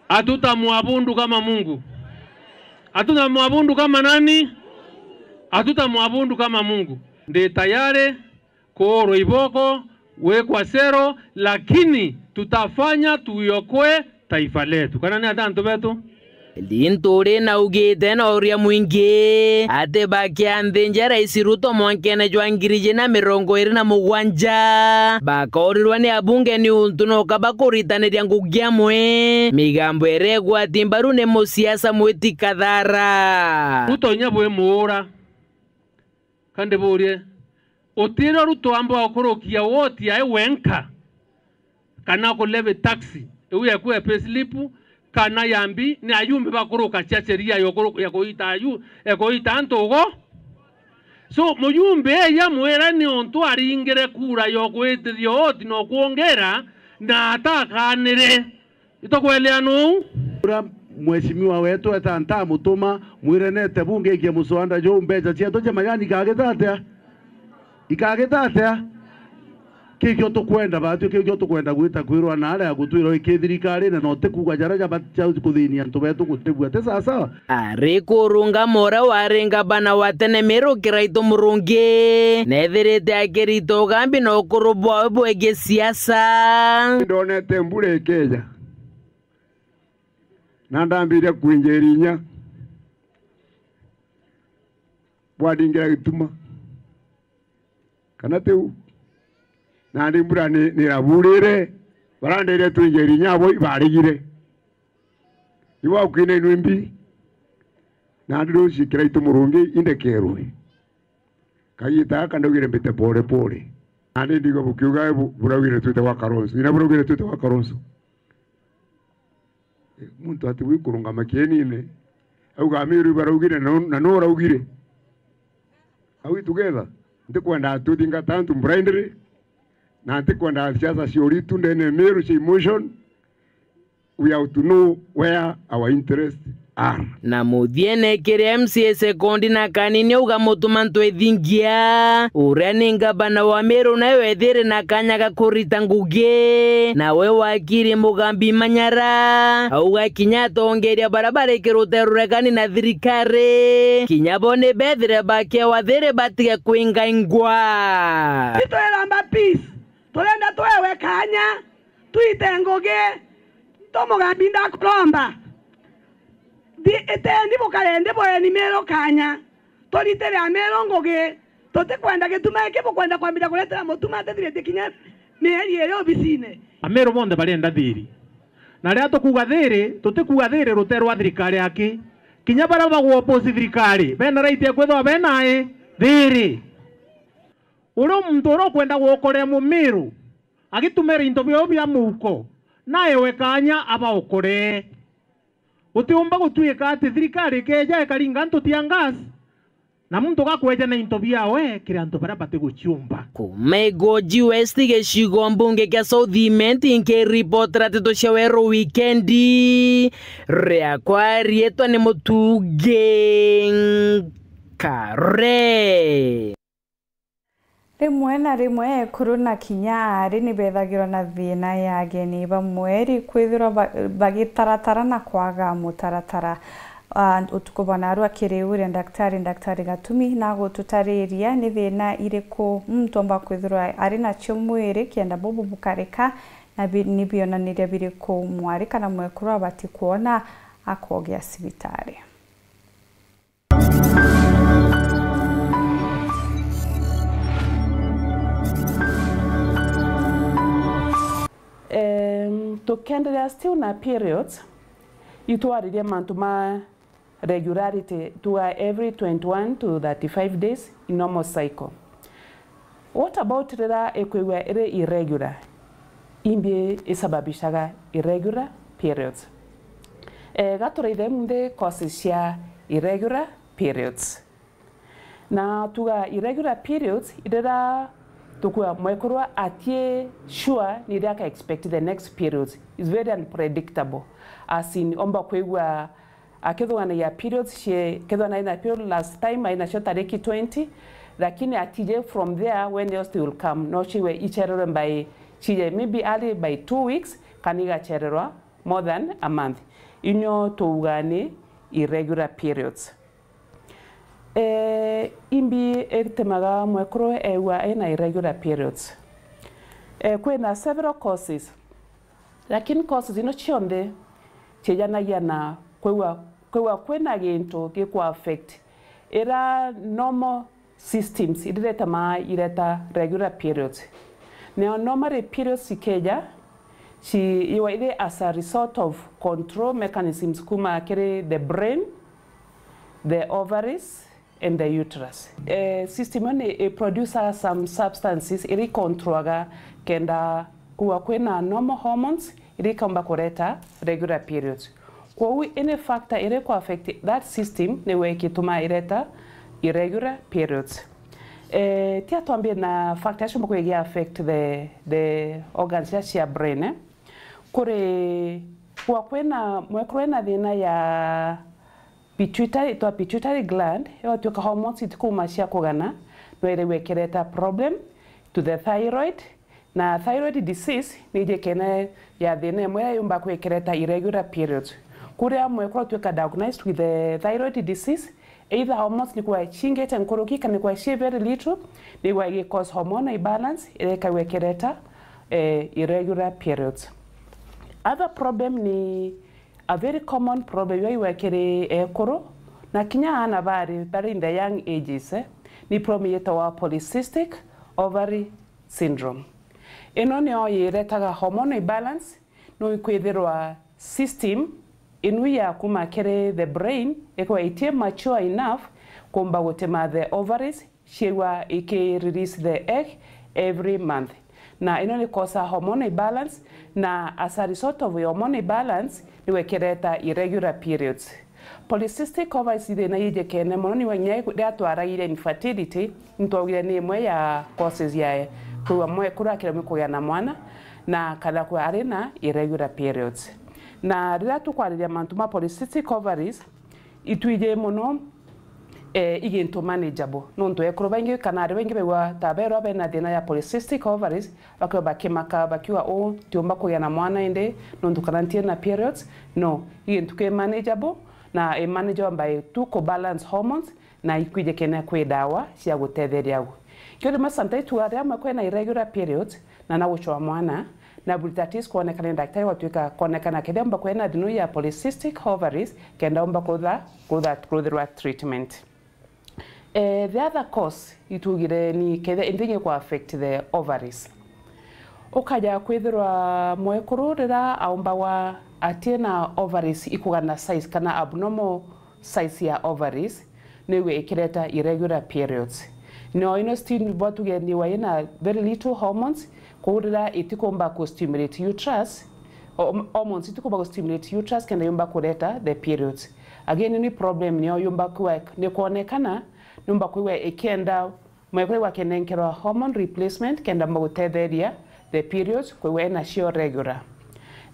Hatutamwabudu kama Mungu. Hatutamwabudu kama nani? Hatutamwabudu kama Mungu. Ndi tayari kuurwa iboko, gwikwa sero, lakini tutafanya tuiokoe taifa letu. Kana ni atia antu betu? Linturi naugite na uria mwingi ati bakianthinja Rais Ruto mwankene jwa ngiri ijiri na mirongo iri na mugwanja, bakaurirwa ni abunge niuntu noka bakuritaniria ngugi amwe, migambo iria igwati mbaru ni musiasa mwiti kathara. Ruto inya bwi muura. Ka ndiburie, utiirwa Ruto amba ukurukia woti yae wenka, kana kulevy tax iu yeku ya payslip, kana ya mbi, ni ayumbe bakuruka cia sheria ya ukuru-, ya kuita ayu-, ya kuita antu ugo? So, muyumbe eya mwira ni untu aringire kura ya kuitithia woti na ukuongera, na atakanire. Itukweleana uu? Uria mheshimiwa wetu eta ntamutuma, mwire nete bunge ikie muswanda juu, mbecha cietu cia majani ikagita atia? Ikagita atia? Kikio tukwenda batwi, kikio tukwenda gwita kwirwa na aria gutwirwa iki thirikarine, na utikuuga jaria jaba-, ja kuthinia antu betu gutibua. Ti sawa sawa? Ari kurungama uria wari ngabana wa tene Meru Kiraitu Murungi, nethirite akirita ugambi na ukuru bwawe bwegie siasa. Ndonete mbura ikija, na ndambiria kwinjira inya bwadingira gituma. Kana tiu? Nandi mbura ni, niraburire, baranderia twinjire inya abo ibaregire. Ibo akuina inwe mbi, nandi rucio Kiraitu Murungi indekerwe. Kagiita gaka ndaugire mbite pore pore. Nandi ndigwa bukiuga bu-, buraugire twite gwa Kalonzo. Ina buraugire twite gwa Kalonzo. Muntu ati bwikurungama kienine. Auga Amiru baraugire na nu-, na nu uraugire. Are we together? Ntikwenda tuthingata antu blindly. Na ntikwenda siasa cia uritu ndene ya Miru cia emotion. We have to know where our interests are. Na muthiene kiri M C A Sekondi na Kanini auga mutuma ntwithingia, uria ni ngavana wa Miru nawe wethire na kanya ga kurita ngugi, nawe wakiri Mugambi Manyara auga kinya atongeria baria bari kirute ruregani na thirikari kinya bo ni bethire bakewa thiri batige kwingaingwa. Itwiramba peace. Turenda twewe kanya, twite ngugi, to Mugambi ndakuromba. Thi-, iteni bukare ndi bweni Miru kanya, turitire Amiru ngugi. Tutikwenda gituma giki bukwenda kwambiria kuretera mutuma atithiritie kinya mieri iri obisine. Amiru bonthe barenda thiri. Na riria tukuuga thiri, tutikuuga thiri rute rwa thirikari aki. Kinya baria bagwa oppose thirikari, bena right ya kwithirwa bena i thiri. Uria muntu uria ukwenda gukorea Mumiru, agitumira into biao bia muuko, naewe kanya abaokoree. Gutiumba gutuika ati thirikari ikeeja ikaringa antu tear gas, na muntu gakweja na into biawe kiri antu baria batiguciumba. Kuma Igoji West, gicigo mbunge kia South Imenti, nkiripotera nteto cia Weru Wikendi, riakwa riitwa ni Mutugi Nkare. Rimwe na rimwe, ekuru na kinya aari ni bethagirwa na thiina ya ageni bamwe ri kwithirwa ba-, bagitaratara na kwaga mutaratara. Ah, utuku bwa naarua kiri uria ndaktari, Ndaktari Gatumi, na gututariria ni thiina iriku muntu omba kwithirwa ari nacio mwiri kenda bubu bukarika, na bi-, ni bionaniria biriku mwari kana mwekuru abati kwona akogea cibitari. Em, tukiendelea still na periods, itwaririe mantu ma regularity, tuga every twenty-one to thirty-five days in normal cycle. What about riria ikwigua iri irregular? Imbi isababishaga irregular periods? Eh, gaturaithe munthi causes cia irregular periods. Na tuga irregular periods, riria tukuga mwekuru atie sure ni riria aka expect the next periods. It's very unpredictable. As in, omba kwigua akithuganagia periods cie, kethira nari na period last time, ari nacio tariki twenty, lakini atije from there when else they will come. No ciwe ichererwe by, cije maybe early by two weeks, kana igachererwa more than a month. Inyo tuuga ni irregular periods. Eh, imbi itemaga mwekuru ewa ena irregular periods? Eh, kwina several causes. Lakini causes ino cionthe ciejanagia na kwigua, kwigua kwina gintu giku affect ira normal systems iria itemaga ireta regular periods. Now, normally periods cikeja, ci, iwa iri as a result of control mechanisms kuma kiri the brain, the ovaries, and the uterus. Eh, system ino ni i produce some substances iri controlaga kenda kuwa kwina normal hormones iri ikaumba kureta regular periods. Kwou any factor iri ku affect that system niwe ikituma ireta irregular periods. Eh, tia twambie na factor icio mbukwigi affect the, the organs cia, cia brain, eh. Kuri kuwa kwina mwekuru ena thina ya pituitary, twa pituitary gland, igatuika hormones itikuuma cia kugana, no ithagirwa ikireta problem to the thyroid, na thyroid disease ni iji kena ya thina imwe iria yumba kwikireta irregular periods. Kuria mwekuru atuika diagnosed with the thyroid disease, either hormones ni kwa cingite nkuruki kana ni kwa ci very little, ni kwa igi cause hormonal imbalance, iria ikagwa ikireta, eh, irregular periods. Other problem ni a very common problem iria igwa kiri ekuru, na kinya aana bari, bari in the young ages, eh, ni problem yetawa polycystic ovary syndrome. Ino niyo yiretaga hormonal imbalance, no ikwithirwa system inu ya kuma kiri the brain ikwa itie mature enough kumba gutema the ovaries ciaigua iki release the egg every month. Na ino ni cause hormone imbalance, na as a result of hormone imbalance, niwe kireta irregular periods. Polycystic ovaries thina ijekene mono, niwe nginya riria twaragiria infertility, nitwaugire ni imwe ya causes ya kwigua mwekuru akiremwe kugia na mwana, na kana kwa ari na irregular periods. Na riria tukwariria mantu ma polycystic ovaries, itwiji mono, eh, i gintu manageable. Nontu ekuru baingi kana ari baingi baigua ta berwa bena thina ya polycystic ovaries, bakigua bakimaka, bakiuga, "Uu, ntiumba kugia na mwana indi nontu kana ntiena periods." No, i gintu ki manageable, na i manageable by tu ku balance hormones, na ikwiji kene kwi dawa cia gutetheria au. Kio rimwe sometimes tuga riria mwe kwina irregular periods, na na gucwa mwana, na buri that is kwonekana ni daktari watwika kwonekana kethia umba kwina thina ya polycystic ovaries, kenda umba kutha, kutha, kuthirwa treatment. Eh, the other cause itugire ni kethia inthing ku affect the ovaries. Ukaja kwithirwa mwekuru riria aumbagwa atina ovaries ikugana size kana abnormal size ya ovaries, niwe ikireta irregular periods. No ino still bwatuge niwa ina very little hormones, kourira itikumba ku stimulate uterus, o-, hormones itikumba ku stimulate uterus kenda yumba kureta the periods. Again, ni problem niyo yumba kuwa, ni kwonekana, numba kuwa ikenda Mwekuru igwa akenenkerwa hormone replacement kenda mba gutetheria the periods kwigwa ena cio regular.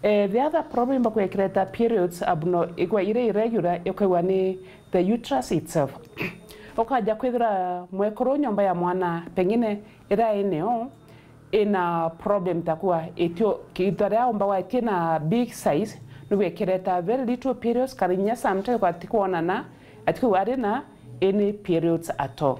Eh, the other problem bakwa ikireta periods abno-, igwa ire irregular, ikwigwa ni the uterus itself. Ukaja kwithira mwekuru nyomba ya mwana pengine ira ineo ina problem takwa itio kiitwa ria umba wa itina big size, nigwa ikireta very little periods, kana inya sometimes kwa atikwonana, atikwigwa ari na any periods at all.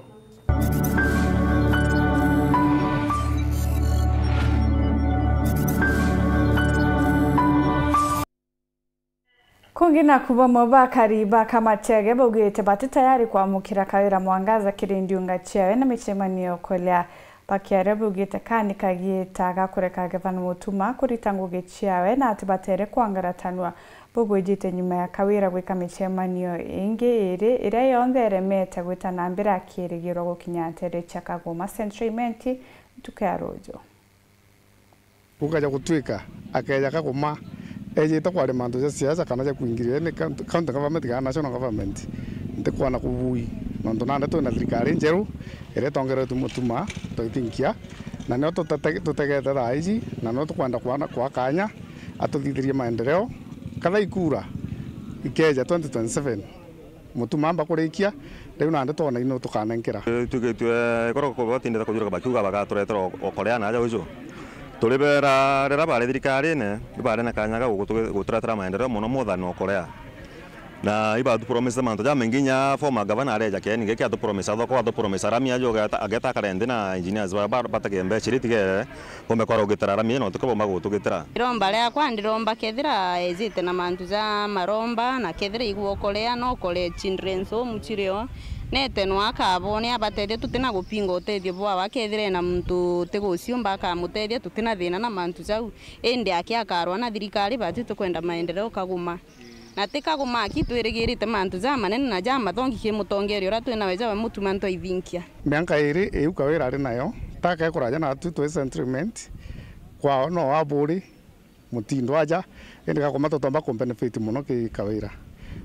Kungi naku bamwe bakari ba Kamachege baugite bati tayari kwamukira Kawira Mwangaza kiri ndiunga ciawe na micemanio kuria. Bakiaria baugite kani kagiita ga kureka Gavana Mutuma kurita ngugi ciawe na ati batere kwangaratanua. Bugwijite nyuma ya Kawira gwika micemanio ingi iri iria yonthe iremete gwita na mbere akirigirwa gukinya ntere cia Kagoma Central Imenti ntuku ya ruju. Gukaja gutwika akeja Kagoma ejite kwaria mantu ja siasa kana ja kuingirira ni county, county government kana national government, ntikwona kubui, nontu nandi twina thirikari njeru iria itongeretwe Mutuma, twaithinkia, na nio tutate-, tutegete thaa iji, na nio tukwenda kwana kwa kanya atuthithirie maendeleo. Katha ikura ikeja twenty twenty-seven, Mutuma amba kurikia, riu nandi twona ino tukanenkera. Twikitwe ikoro batindite kujurika bakiuga bagaturetera o-, okorea na aja uju. Turi bera riria bari thirikarine, ibari na kanya ga gutu-, guturetera maendeleo mono mwathani okorea. Na ibatupromise mantu jamaingi, inya former governor areja Kieni giki atupromise thoko, atupromise rami ajo ageta, ageta akare nthi na engineers ba, ba, batege mbeca iria itigere. Bombe kwara ugitara rami ino, tiko bomba gutugitira. Iromba riakwa ndiromba kethira ejite na mantu ja maromba, na kethira igwokorea, no kore children's home chirio. Nete no akabone abatethia, tutina gupinga utethio bwawe, kethira ena muntu utiguciumba akamutethia, tutina thina na mantu jau. Indi aki akarwa na thirikari, bati tukwenda maendeleo Kagoma. Na ti Kagoma aki twirigirite mantu jamanene na jamathongi ki mutongeria uria twi nawe jawe Mutuma ntwaithinkia. Mianka iri iu Kawira ari nayo, takekuraja natu twi Central Imenti, kwao no aburi mutindo aja, indi Kagoma tutomba kumbenefit mono ki Kawira.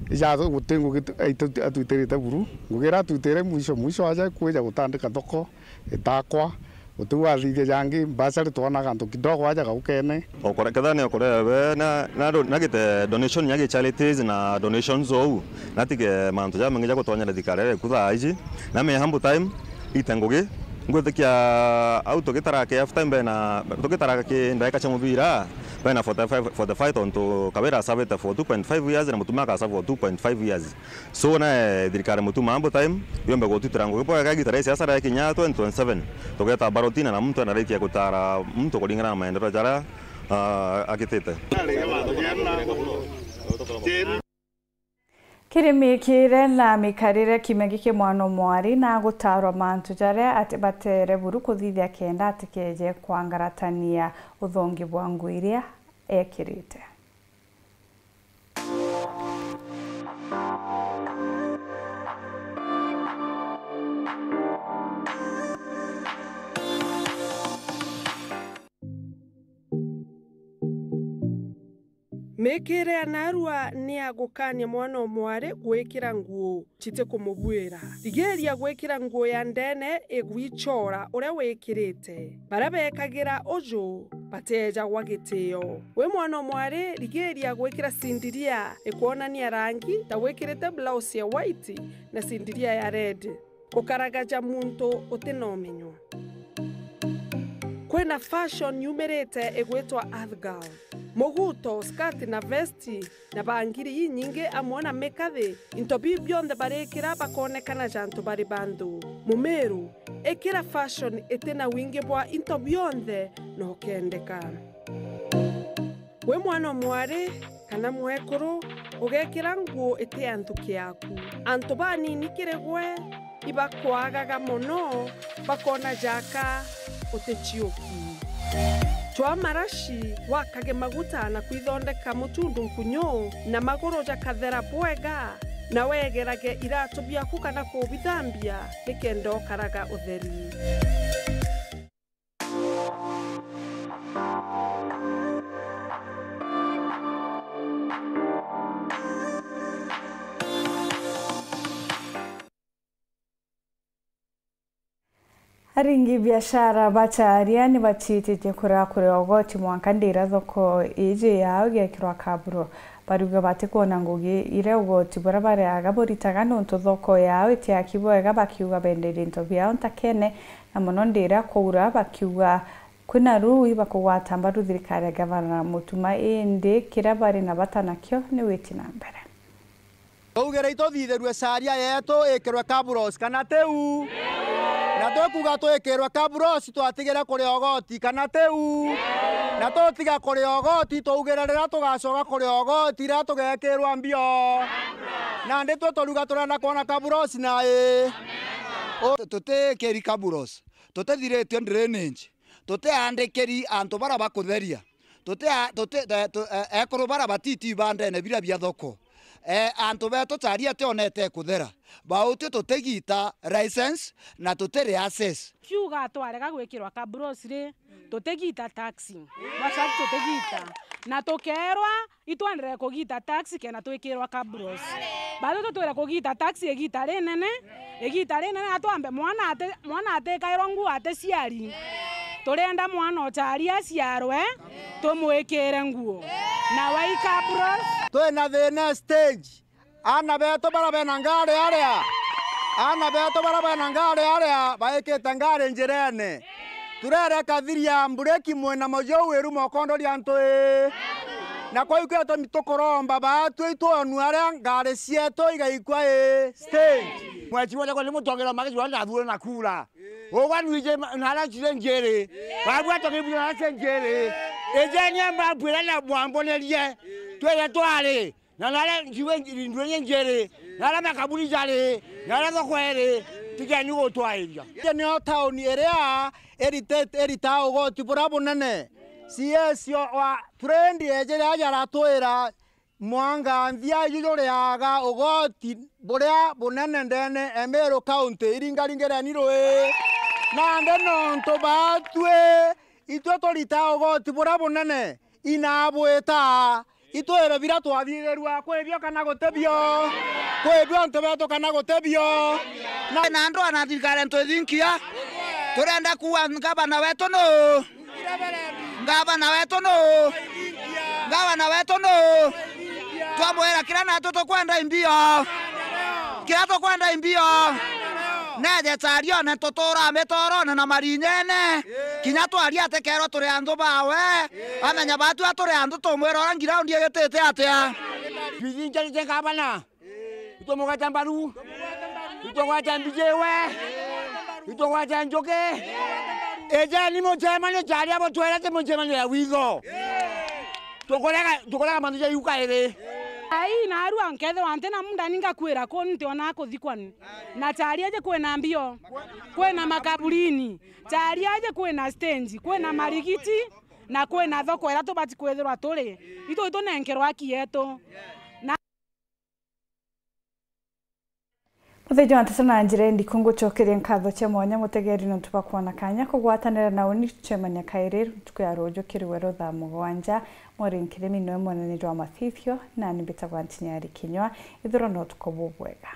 Ija guti ngugi tu-, aitu-, atwitirite buru, ngugi iria atwitire mwisho mwisho aja kwija gutandika thoko, itakwa, uti wathithia jangi, mbacari twonaga antu kidogo aja gaukene. Okore-, kethira ni okorea we, na, na do-, na gite donation ya gi charities na donations ou, na tige mantu jamaingi ja gutonyera thirikari iria iku thaa iji, na me humble time, ite ngugi, ngwitikia au tugitara ki half time bena, tugitara ki ndaika cia mubira, bena forty-five, forty-five tontu Kawira asavite for two point five years na Mutuma akasava for two point five years. So, na, eh, thirikari Mutuma humble time, yombe gututira ngugi bwega, gita ria siasa riakinya twenty twenty-seven, tugeta ballot na, na muntu ena right ya gutara muntu kuringana na maendeleo jaria, ah, agitite. Kiri mikire na mikarire kiumia giki mwana mwari na gutarwa mantu jaria ati batere buru kuthithia kenda atikeje kwangaratania uthongi bwa nguo iria ekirite. Ikire ya narua ni ya gukania mwana o mwari gwikira nguo citikumubwira. Rigiria gwikira nguo ya ndene igwichora uria wikirite. Baria bekagira uju batejagwa gitio. Wi mwana o mwari, rigiria gwikira sindiria ikwonania rangi, ta wikirite blouse ya white na sindiria ya red. Ukaragaja muntu utina umenyo. Kwina fashion yumirite igwitwa earth girl. Muguto, skati na vesti, na bangiri inyingi amwe na mikathi, into biu bionthe barikira bakonekana ja antu bari banthu. Mumiru, ikira fashion itina wingi bwa into bionthe na ukendeka. Wi mwana o mwari kana mwekuru, ugekira nguo iti ya nthuki yaku. Antu banini kiri gwe ibakwagaga mono, bakona jaka uticiuki. Twaa marashi, wakage maguta na kwithondeka mutundu nkunyu, na maguru jakathera bwega, na wegerage iratu biaku kana kubithambia, nikenda ukaraga utheri. Aringi biashara ba Charia ni bachiititie kuria kuria ugoti mwanka ndira thoko iji yao igekirwa kaburo. Bariuga batikwona ngugi iria ugoti buria bareaga buritaga nontu thoko yao itiaki bwega, bakiuga benderie into biao ntakene, na mono ndira kwaura, bakiuga kwina ruu ibakugwata mbaru thirikari ya Gavana Mutuma, indi kiria bari na bata nakio ni witi na mbere. Twaugire ituthithirue Charia yetu ikirwe kabros, kana tiu? Na twikuga twikirwe kabros, twatigire kuria ugoti, kana tiu? Na tutiga kuria ugoti, twaugire riria tugacoka kuria ugoti, riria tugekirwa mbio. Nandi twe turiuga turenda kwona kabros na ii. U-, tutikiri kabros, tutithiritue drainage, tutiandikiri antu baria bakutheria, tutia-, tuti-, e-, tu-, e-, ekuru baria batiti ibandene biria bia thoko. E, antu betu Charia tionete kuthera, bauti tutigita license na tutiri access. Kiuga twarega gwikirwa kabros ri, tutigita taxi. Mwachari tutigita. Na tukerwa itwenderee kugita taxi kenda twikirwa kabros. Bado tutwire kugita taxi igita rinene, igita rinene, na twambe mwana ati-, mwana atikairwa nguo aticiari. Turenda mwana o Charia aciarwe, tumwikire nguo. Na wai kabros. Twina thina stage. Aana betu baria bena ngari aria, aana betu baria bena ngari aria baikite ngari njirene. Turere kathiria mbureki mwina mujou iru mokondoria antu ii. Na kwou ikio gitumi tukuromba baatwi itwonua aria ngari cietu igaikua ii stage. Mwechirwa jakwa ni mutongera magicirwa na thure na kura. Ugwa nwije ma-, na aria ncire njiri. Babu atoke ibuya na aria ncire njiri. Ijeni mbabwira na mwambonerie. Twire twari. Na naria njiwe ndwinye njiri, naria makaburi jari, naria thoko iri, tigeni gutwairia. Ii niyo tauni iria irite-, iritaa ugoti buria bunene. C S wa trade eejire aja aratwira, mwanka nthia iju juriaga ugoti buria bunene ndene e Meru County, iringaringereni rui. Nandi nontu baatwi itwe turitaa ugoti buria bunene, inabwitaa. Itwire biria twathithirua, kwi bio kana guti bio? Kwi bio antu betu kana guti bio? Na, na andu ana thirikari antu ithinkia. Turenda kuuga ngavana wetu nuu? Ngavana wetu nuu? Ngavana wetu nuu? Twamwira kiria natu tukwenda imbio. Kiria tukwenda imbio. Neje Charione tutura mitorone na marinyene. Kinya twaria atikerwa turi anthu bawe. Amenya batua turi anthu tumwira uria ngiraundi igitite atia. Twithinjanite ngavana. Itwamugweta mbaru. Itwagweta mbijiwe. Itwagweta njuki. Ijeni mucemanio Charia butwere ti mucemanio ya witho. Tukurega, tukurega mantu ja iu kairi. Ai, narua nkethirwa ntina muunda ni ngakwira ku ntiona kuthikwa ni. Na Charia aje kwina mbio, kwina makaburini. Charia aje kwina stage, kwina marigiti, na kwina thoko iria tubati kwithirwa turi. Itu itunenkerwa haki yetu. Na Uthiji wa nteto na njira indiku, ngucokeria nkatho cia mwanya mutegeri nontu bwa kwona kanya kugwatanira na uni. Tucemania kairi ntuku ya ruju kiri weru thaa mugwanja. Mwari Nkirimi niwe mwenani jwa mathithio, nani mbitagwa Ntinyari Kinywa. Ithirwa na utuku bubwega.